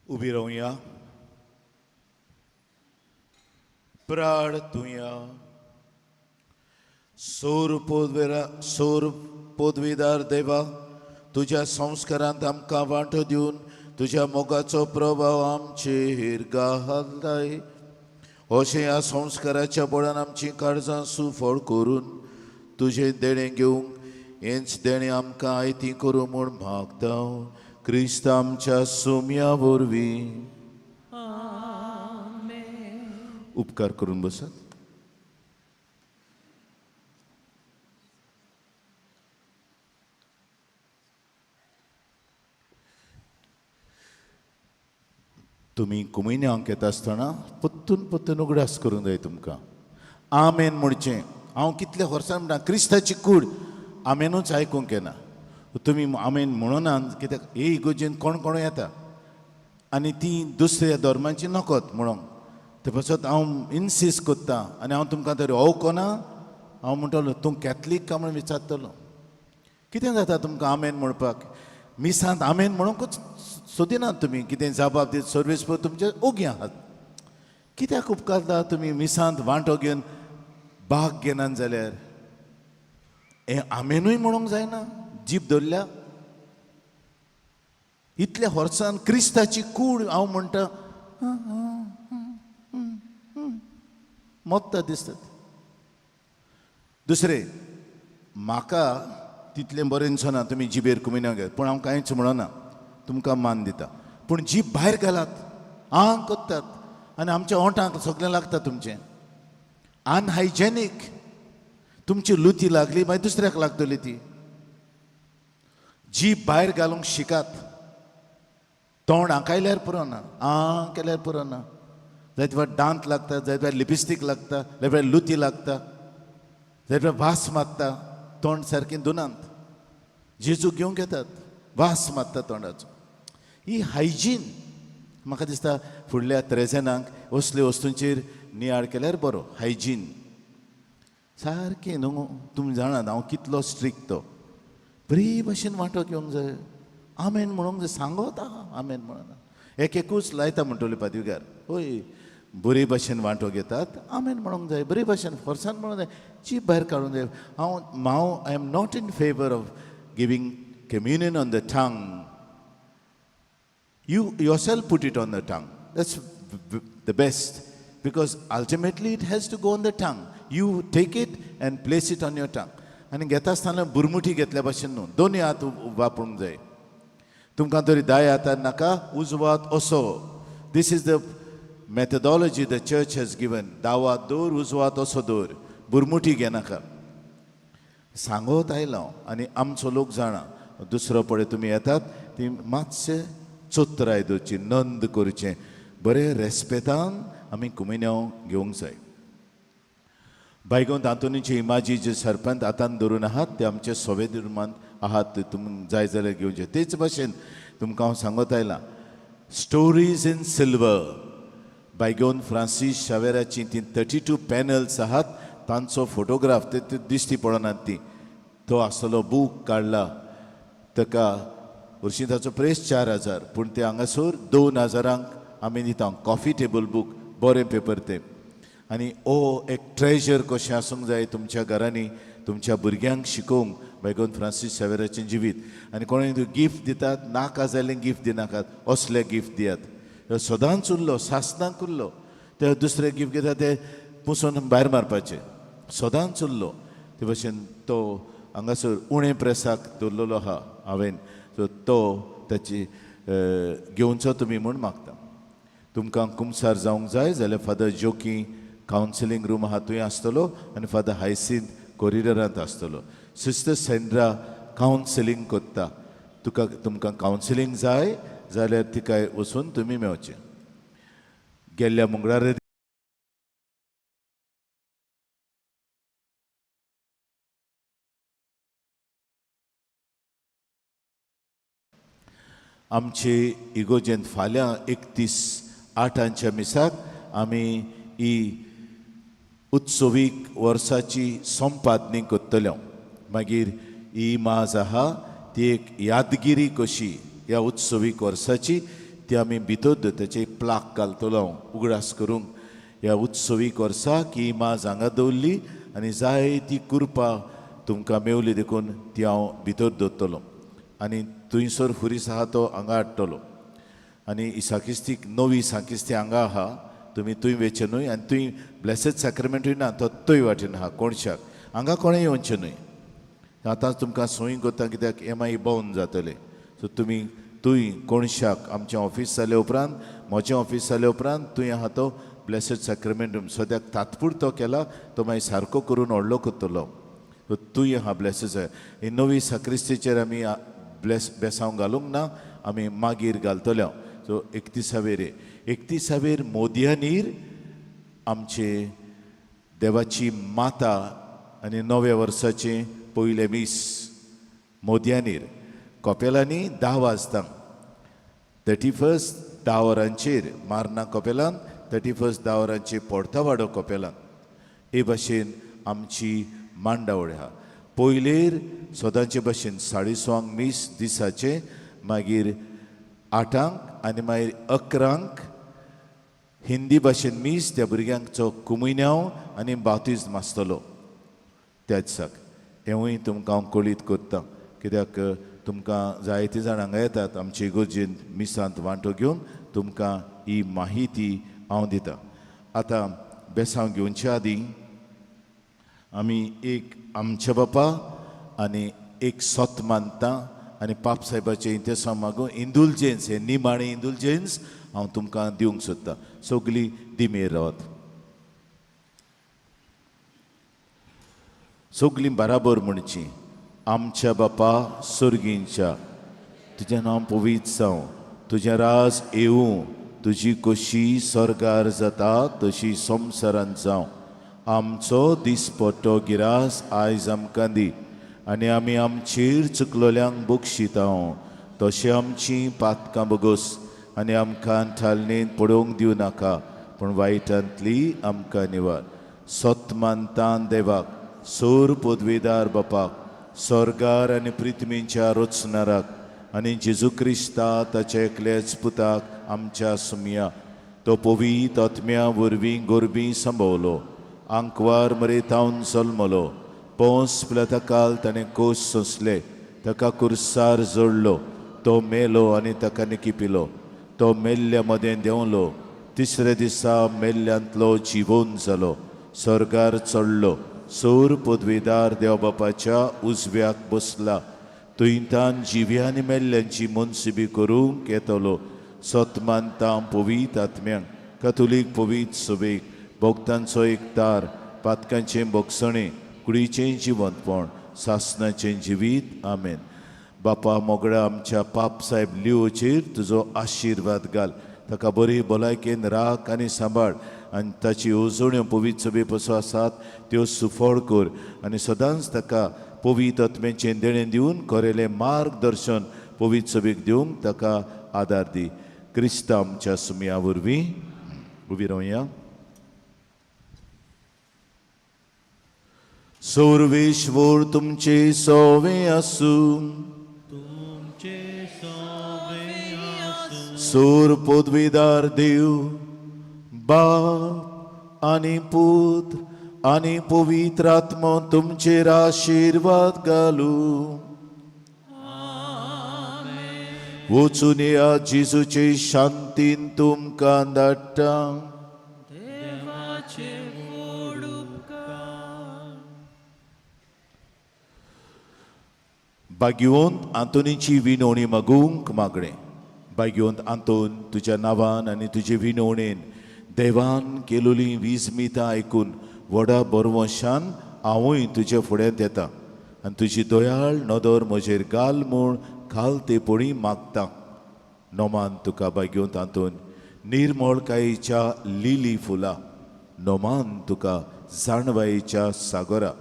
उबी रावया. प्रार्थुया. सोर पोदवेरा सोर पोदवीदार देवा, तुज्या संस्कारांत आमकां वांटो दिवन तुज्या मोगाचो प्रभाव आमचेर घालताय. अशें ह्या संस्काराच्या बळान आमचीं काळजां सुफळ करून तुजें देणें घेवंक हेंच देणें आमकां आयती करूं म्हूण मागता, क्रिस्त आमच्या सुम्या वरवीं. उपकार करून बसात. तुमी कुमयन्यांक येता आसतना परतून परतून उगडास करूंक जाय तुमकां. आमेन म्हणचें. हांव कितल्या वर्सां म्हणटा, क्रिस्ताची कूड आमेनूच आयकूंक येना. तुमी आमेन म्हणूना कित्याक हे इगोजेन कोण कोण येता आनी ती दुसऱ्या धर्माची नकत म्हणूंक. ते पासत हांव इन्सिस्ट कोत्ता आनी हांव तुमकां तरी कोना हांव म्हणटलो, तूं कॅथलीक काय म्हूण विचारतलो. कितें जाता तुमकां आमेन म्हणपाक? मिसांत आमेन म्हणूंकच सोदिनात तुमी. कितें जबाब दीत सर्वीस पळय तुमचे ओगी आहात. कित्याक उपकारता तुमी मिसांत वांटो घेवन भाग घेनात जाल्यार? हें आमेनूय म्हणूंक जायना, जीप धरल्या. इतल्या वर्सान क्रिस्ताची कूड हांव म्हणटा मोत्ता दिसतात. दुसरें, म्हाका तितलें बरें दिसना तुमी जिबेर कुमिना घेत, पूण हांव कांयच म्हणना, तुमकां मान दिता. पूण जीब भायर घालात, आं करतात आनी आमच्या ओंठांक सगळें लागता तुमचें. अनहायजेनीक. तुमची लुती लागली मागीर दुसऱ्याक लागतली ती. जीब भायर घालूंक शिकात. तोंड आंकायल्यार पुरो ना, आं केल्यार पुरो ना. जायते फावट दांत लागता, जायते फावट लिपस्टीक लागता, जायते फावट लुती लागता, जायते फावट वास मारता. तोंड सारकें धुनात, जेजू घेवंक येतात, वास मारता तोंडाचो. ही हायजीन म्हाका दिसता फुडल्या त्रेजेनाक असल्या वस्तूंचेर नियाळ केल्यार बरो. हायजीन सारकें न्हू. तुमी जाणात हांव कितलो स्ट्रिक्ट तो. बरी भशेन वांटो घेवंक जाय, आमेन म्हणूंक जाय. सांगोता आमेन म्हणना, एक एकूच लायता म्हणटले पादविगार. हय, बरे भशेन वांटो घेतात, आमेन म्हणूंक जाय, बरे भशेन फोर्सान म्हणूंक जाय, जीब भायर काडूंक जाय. हांव हांव I am not in favour of giving communion on the tongue. You yourself put it on the tongue. That's the best, because ultimately it has to go on the tongue. You take it and place it on your tongue. आनी घेता आसतना बुरमुटी घेतल्या भशेन न्हू, दोनूय हात वापरूंक जाय. तुमकां तरी दाय हातान नाका, उजवो हात असो. This is the methodology the church has given. दावो हात दवर, उजवो हात असो दवर, बुरमुटी घेनाका. सांगत आयलो आनी आमचो लोक जाणा. दुसरो पळय तुमी येतात ती मातशे चोत्राय दवरची, नंद करचें, बरें रेस्पेतान आमी कुमिन्यांव घेवंक जाय. बायगोंत आंतोनीची इमाजी जे सरपंच हातान धरून आहात ते आमचे सोवेद रुमांत आहात, ते तुमकां जाय जाल्यार घेवचे. तेच भाशेन तुमकां हांव सांगत आयलां, स्टोरीज इन सिल्वर, बायगोन फ्रांसीस शावेराची ती 32 पॅनल्स आहात, तांचो फोटोग्राफ ते ते दिश्टी पडनात ती. तो आसलो बूक काडला ताका हरशीं ताचो प्रेस 4000, पूण ते हांगासर 2000क आमी दिता. कॉफी टेबल बूक, बरें पेपर ते. आनी ओ एक ट्रेजर कशें आसूंक जाय तुमच्या घरांनी, तुमच्या भुरग्यांक शिकोवंक बायगोन फ्रांसीस शेवेराचें जिवीत. आनी कोणूय गिफ्ट दितात, नाका जाल्यार गिफ्ट दिनाकात, असले गिफ्ट दियात. ह्यो सदांच उरलो, सासनाक उरलो. ते दुसरे गिफ्ट घेता ते पुसून भायर मारपाचे. सदांच उरलो. ते भशेन तो हांगासर उणें प्रेसाक दवरलेलो आहा हांवें. सो तो ताची घेवचो तुमी म्हूण मागता. तुमकां कुमसार जावंक जाय जाल्यार फादर जोकी कावन्सिलींग रूम आहा थंय आसतलो आनी फादर हायसींत कॉरिडरांत आसतलो. सिस्टर सेंड्रा कावन्सिलींग कोत्ता. तुका तुमकां कावन्सिलींग जाय जाल्यार तिका वचून तुमी मेवचें. गेल्ल्या मंगळारा आमचे इगोजेंत फाल्यां 31/8च्या मिसाक आमी ही उत्सवीक वर्साची संपादनी करतले. मागीर ही माज आहा ती एक यादगिरी कशी ह्या उत्सवीक वर्साची. ती आमी भितर दवरता, एक प्लाक घालतलो हांव उगडास करूंक ह्या उत्सवी वर्साक ही इमाज हांगा दवरली आनी जाय ती कृपा तुमकां मेवली देखून ती हांव भितर दवरतलो आनी थंयसर खुरीस आहा तो हांगा हाडटलो. आनी साकिस्तीक नवी साकिस्ती हांगा आहा, तुमी थंय वचचें न्हय आनी थंय ब्लेसेड सॅक्रामेंटूय ना, तो थंय वाटेन आहा कोणशाक, हांगा कोणें येवचें न्हय. आतांच तुमकां सोय करता कित्याक हें मागीर बंद जातलें. सो तुमी थंय कोणशाक आमचें ऑफीस जाले उपरांत, म्हजें ऑफीस जाले उपरांत थंय आहा तो ब्लेसेड सॅक्रामेंट रूम, सद्याक तात्पुरतो केला तो मागीर सारको करून व्हडलो करतलो. सो थंय आहा ब्लेसेड. ही नवी साक्रिस्तीचेर आमी ब्लेस बेसांव घालूंक ना, आमी मागीर घालतले. सो 31वेर 31वेर मोदयानीर आमचे देवाची माता आनी नव्या वर्साचें पयलें मीस मोदयानीर कपेलांनी 10 वाजता, 31 10 वरांचेर मार्ना कपेलान, 31 10 वरांचेर पोर्तावाडो कपेलान. हे भाशेन आमची मांडावळ आहा. पयलेर सदांचे भाशेन 6:30 मीस दिसाचें, मागीर 8 आनी मागीर 11 हिंदी भाशेन मीस, त्या भुरग्यांचो कुमुन्यांव आनी बातिज्म आसतलो त्या दिसाक. हेंवूय तुमकां हांव कळीत करता कित्याक तुमकां जायतीं जाणां हांगा येतात आमचे इगर्जेंत मिसांत वांटो घेवन, तुमकां ही माहिती हांव दितां. आतां बेसांव घेवचे आदीं आमी एक आमच्या बापा आनी एक सत मानता आनी पाप साहेबाचें इंतेसांव मागून इंदुलजेन्स, हे निमाणे इंदुलजेन्स हांव तुमकां दिवंक सोदतां. सगळीं दिमेर रावात, सगळीं बराबर म्हणची. आमच्या बापा सर्गींच्या, तुजें नांव पवित्र जावं, तुजें राज येवं, तुजी कशी स्वर्गार जाता तशी संवसारांत जावं. आमचो दिसपट्टो गिरास आयज आमकां दी आनी आमी आमचेर चुकलोल्यांक बक्षिता तशें आमचीं पातकां बगोस आनी आमकां थालणेंत पडोवंक दिवं नाका, पूण वायटांतली आमकां निवार. सत मानतान देवाक, सोर पदवेदार बापाक, स्वर्गार आनी पृथ्वीच्या रचणाराक आनी जेजू क्रिस्ता ताच्या एकल्याच पुताक आमच्या सुमया, तो पवित्र आत्म्या वरवीं गोरबी संभवलो, आंकवार मरेतावन जल्मलो, पोंस प्लतकाल ताणें कोश सोंसले, ताका कुर्सार जोडलो, तो मेलो आनी ताका निकिपिलो, तो मेल्ल्या मदें देंवलो, तिसऱ्या दिसा मेल्ल्यांतलो जिवोन जालो, स्वर्गार चडलो, सोर पदवेदार देव बापाच्या उजव्याक बसला, थंयतान जिव्या आनी मेल्ल्यांची मनसिबी करूंक येतलो. सत मानता पवित्र आत्म्यांक, कथोलीक पवित्र सभेक, भोक्तांचो एक तार, पातकांचें भोगसणें, कुडीचें जिवंतपण, सासनाचें जिवीत. आमेन. बापा मोगळा आमच्या पाप साहेब लिओचेर तुजो आशिर्वाद घाल, ताका बरी भलायकेन राख आनी सांबाळ आनी ताची येवजण्यो पवित्र सभे पसून आसात त्यो सुफळ कर आनी सदांच ताका पवित्र आत्म्याचें देणें दिवन कोरेलें मार्गदर्शन पवित्र सभेक दिवंक ताका आदार दी. क्रिस्त आमच्या सुमया वरवीं. उबी रावया. सर्वेश्वर तुमचे सोवे आसूं, तुमचे सोवे आसूं. सूर पदवीदार देव बाप आनी पूत आनी पवित्र आत्मो तुमचेर आशिर्वाद घालूं. वचून या जेजूचे शांतीन तुमकां धाडटा. भाग्यवंत आंतोनीची विनवणी मागूंक मागणें. भाग्यवंत आंतोन, तुज्या नांवान आनी तुजे विनवणेन देवान केलोली वीज मितां आयकून व्हडा बरवंशान हांवूय तुज्या फुड्यांत येता आनी तुजी दयाळ नदर म्हजेर घाल म्हूण खाल तेपणी मागता. नोमान तुका भाग्यवंत आंतोन निर्मळकायेच्या लिली फुलां, नोमान तुका जाणवायेच्या सागोरा,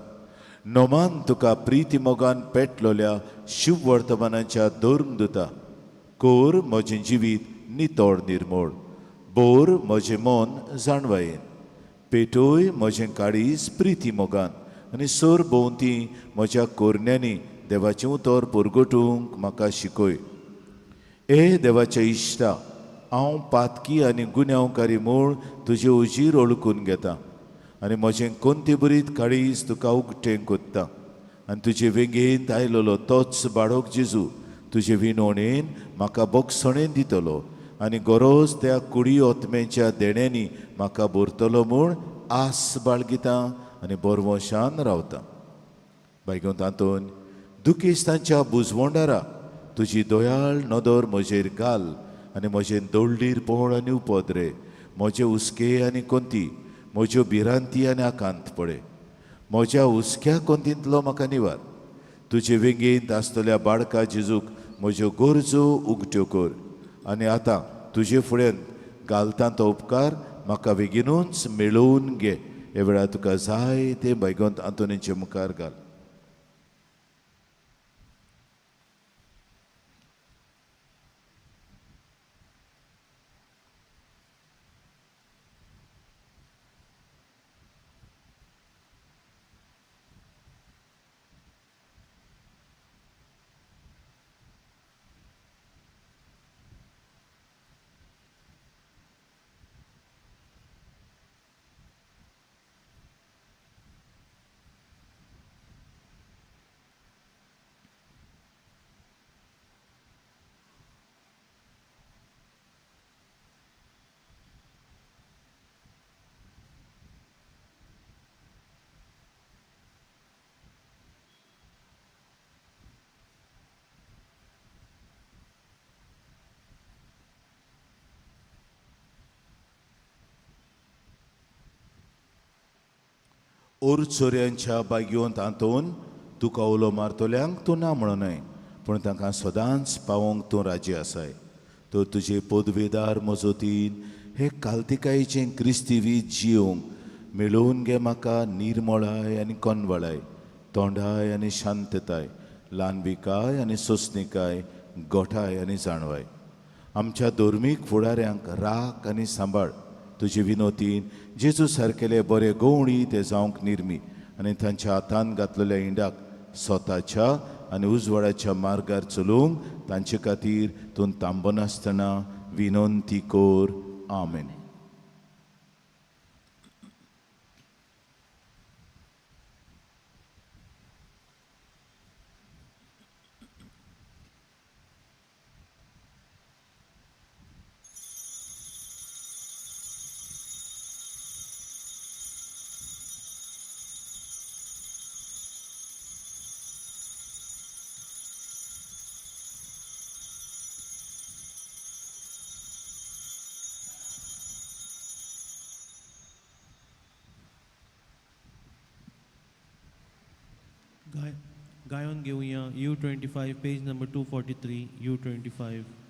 नोमान तुका प्रिती मोगान पेटलोल्या शिववर्तमानाच्या धर्मदुता. कोर म्हजें जिवीत नितळ निर्मळ, बोर म्हजें मन जाणवायेन, पेटोय म्हजें काळीज प्रिती मोगान आनी सोर भोंवती म्हज्या कोरण्यांनी देवाचें उतर परगटूंक म्हाका शिकय. ए देवाच्या इश्टा, हांव पातकी आनी गुन्यांवकारी म्हूण तुजे उजीर ओळखून घेता आनी म्हजें कोंतीबरीत काळीज तुका उगटें कोत्ता आनी तुजे वेंगेंत आयलेलो तोच बाळक जेजू तुजे विनवणेन म्हाका बोगसणेन दितलो आनी गरज त्या कुडी ओतमेच्या देण्यांनी म्हाका भरतलो म्हूण आस बाळगिता आनी बरवशान रावता. बायगो तातून दुखेस्तांच्या बुजवंडारा तुजी दयाळ नदर म्हजेर घाल आनी म्हजें दोळडीर पोळ आनी उपद्रे म्हजे हुस्के आनी कोंती म्हज्यो भिरांती आनी आकांत पळय म्हज्या हुस्क्या कोंतींतलो म्हाका निवार. तुजे वेंगेंत आसतल्या बाळका जेजूक म्हज्यो गरजो उगट्यो कर आनी आतां तुजे फुड्यान घालता तो उपकार म्हाका बेगीनूच मेळोवन घे. हे वेळार तुका जाय तें बैगोंत आंतोनीचे मुखार घाल. ओर चोरयांच्या बागयोंत आंतोन तुका उलो मारतल्यांक तूं ना म्हणूनय पूण तांकां सदांच पावोवंक तूं राजी आसाय. तर तुजे पदवेदार मजतीन हे कालतिकायेचें क्रिस्तीवी जियोंक मेळोवन घे म्हाका निर्मळाय आनी कोनवळाय तोंडाय आनी शांतताय ल्हानविकाय आनी सोंसणिकाय गोठाय आनी जाणवाय. आमच्या धर्मीक फुडाऱ्यांक राख आनी सांबाळ. तुजे विनोतीन जेजू सारकेले बरे गवणी ते जावंक निर्मी आनी तांच्या हातान घातलेल्या इंडाक स्वताच्या आनी उजवाडाच्या मार्गार चलोवंक तांचे खातीर तूं तांबनासतना विनंती कर. आमेन. गायन घेवया U 25 page number 243 U 25.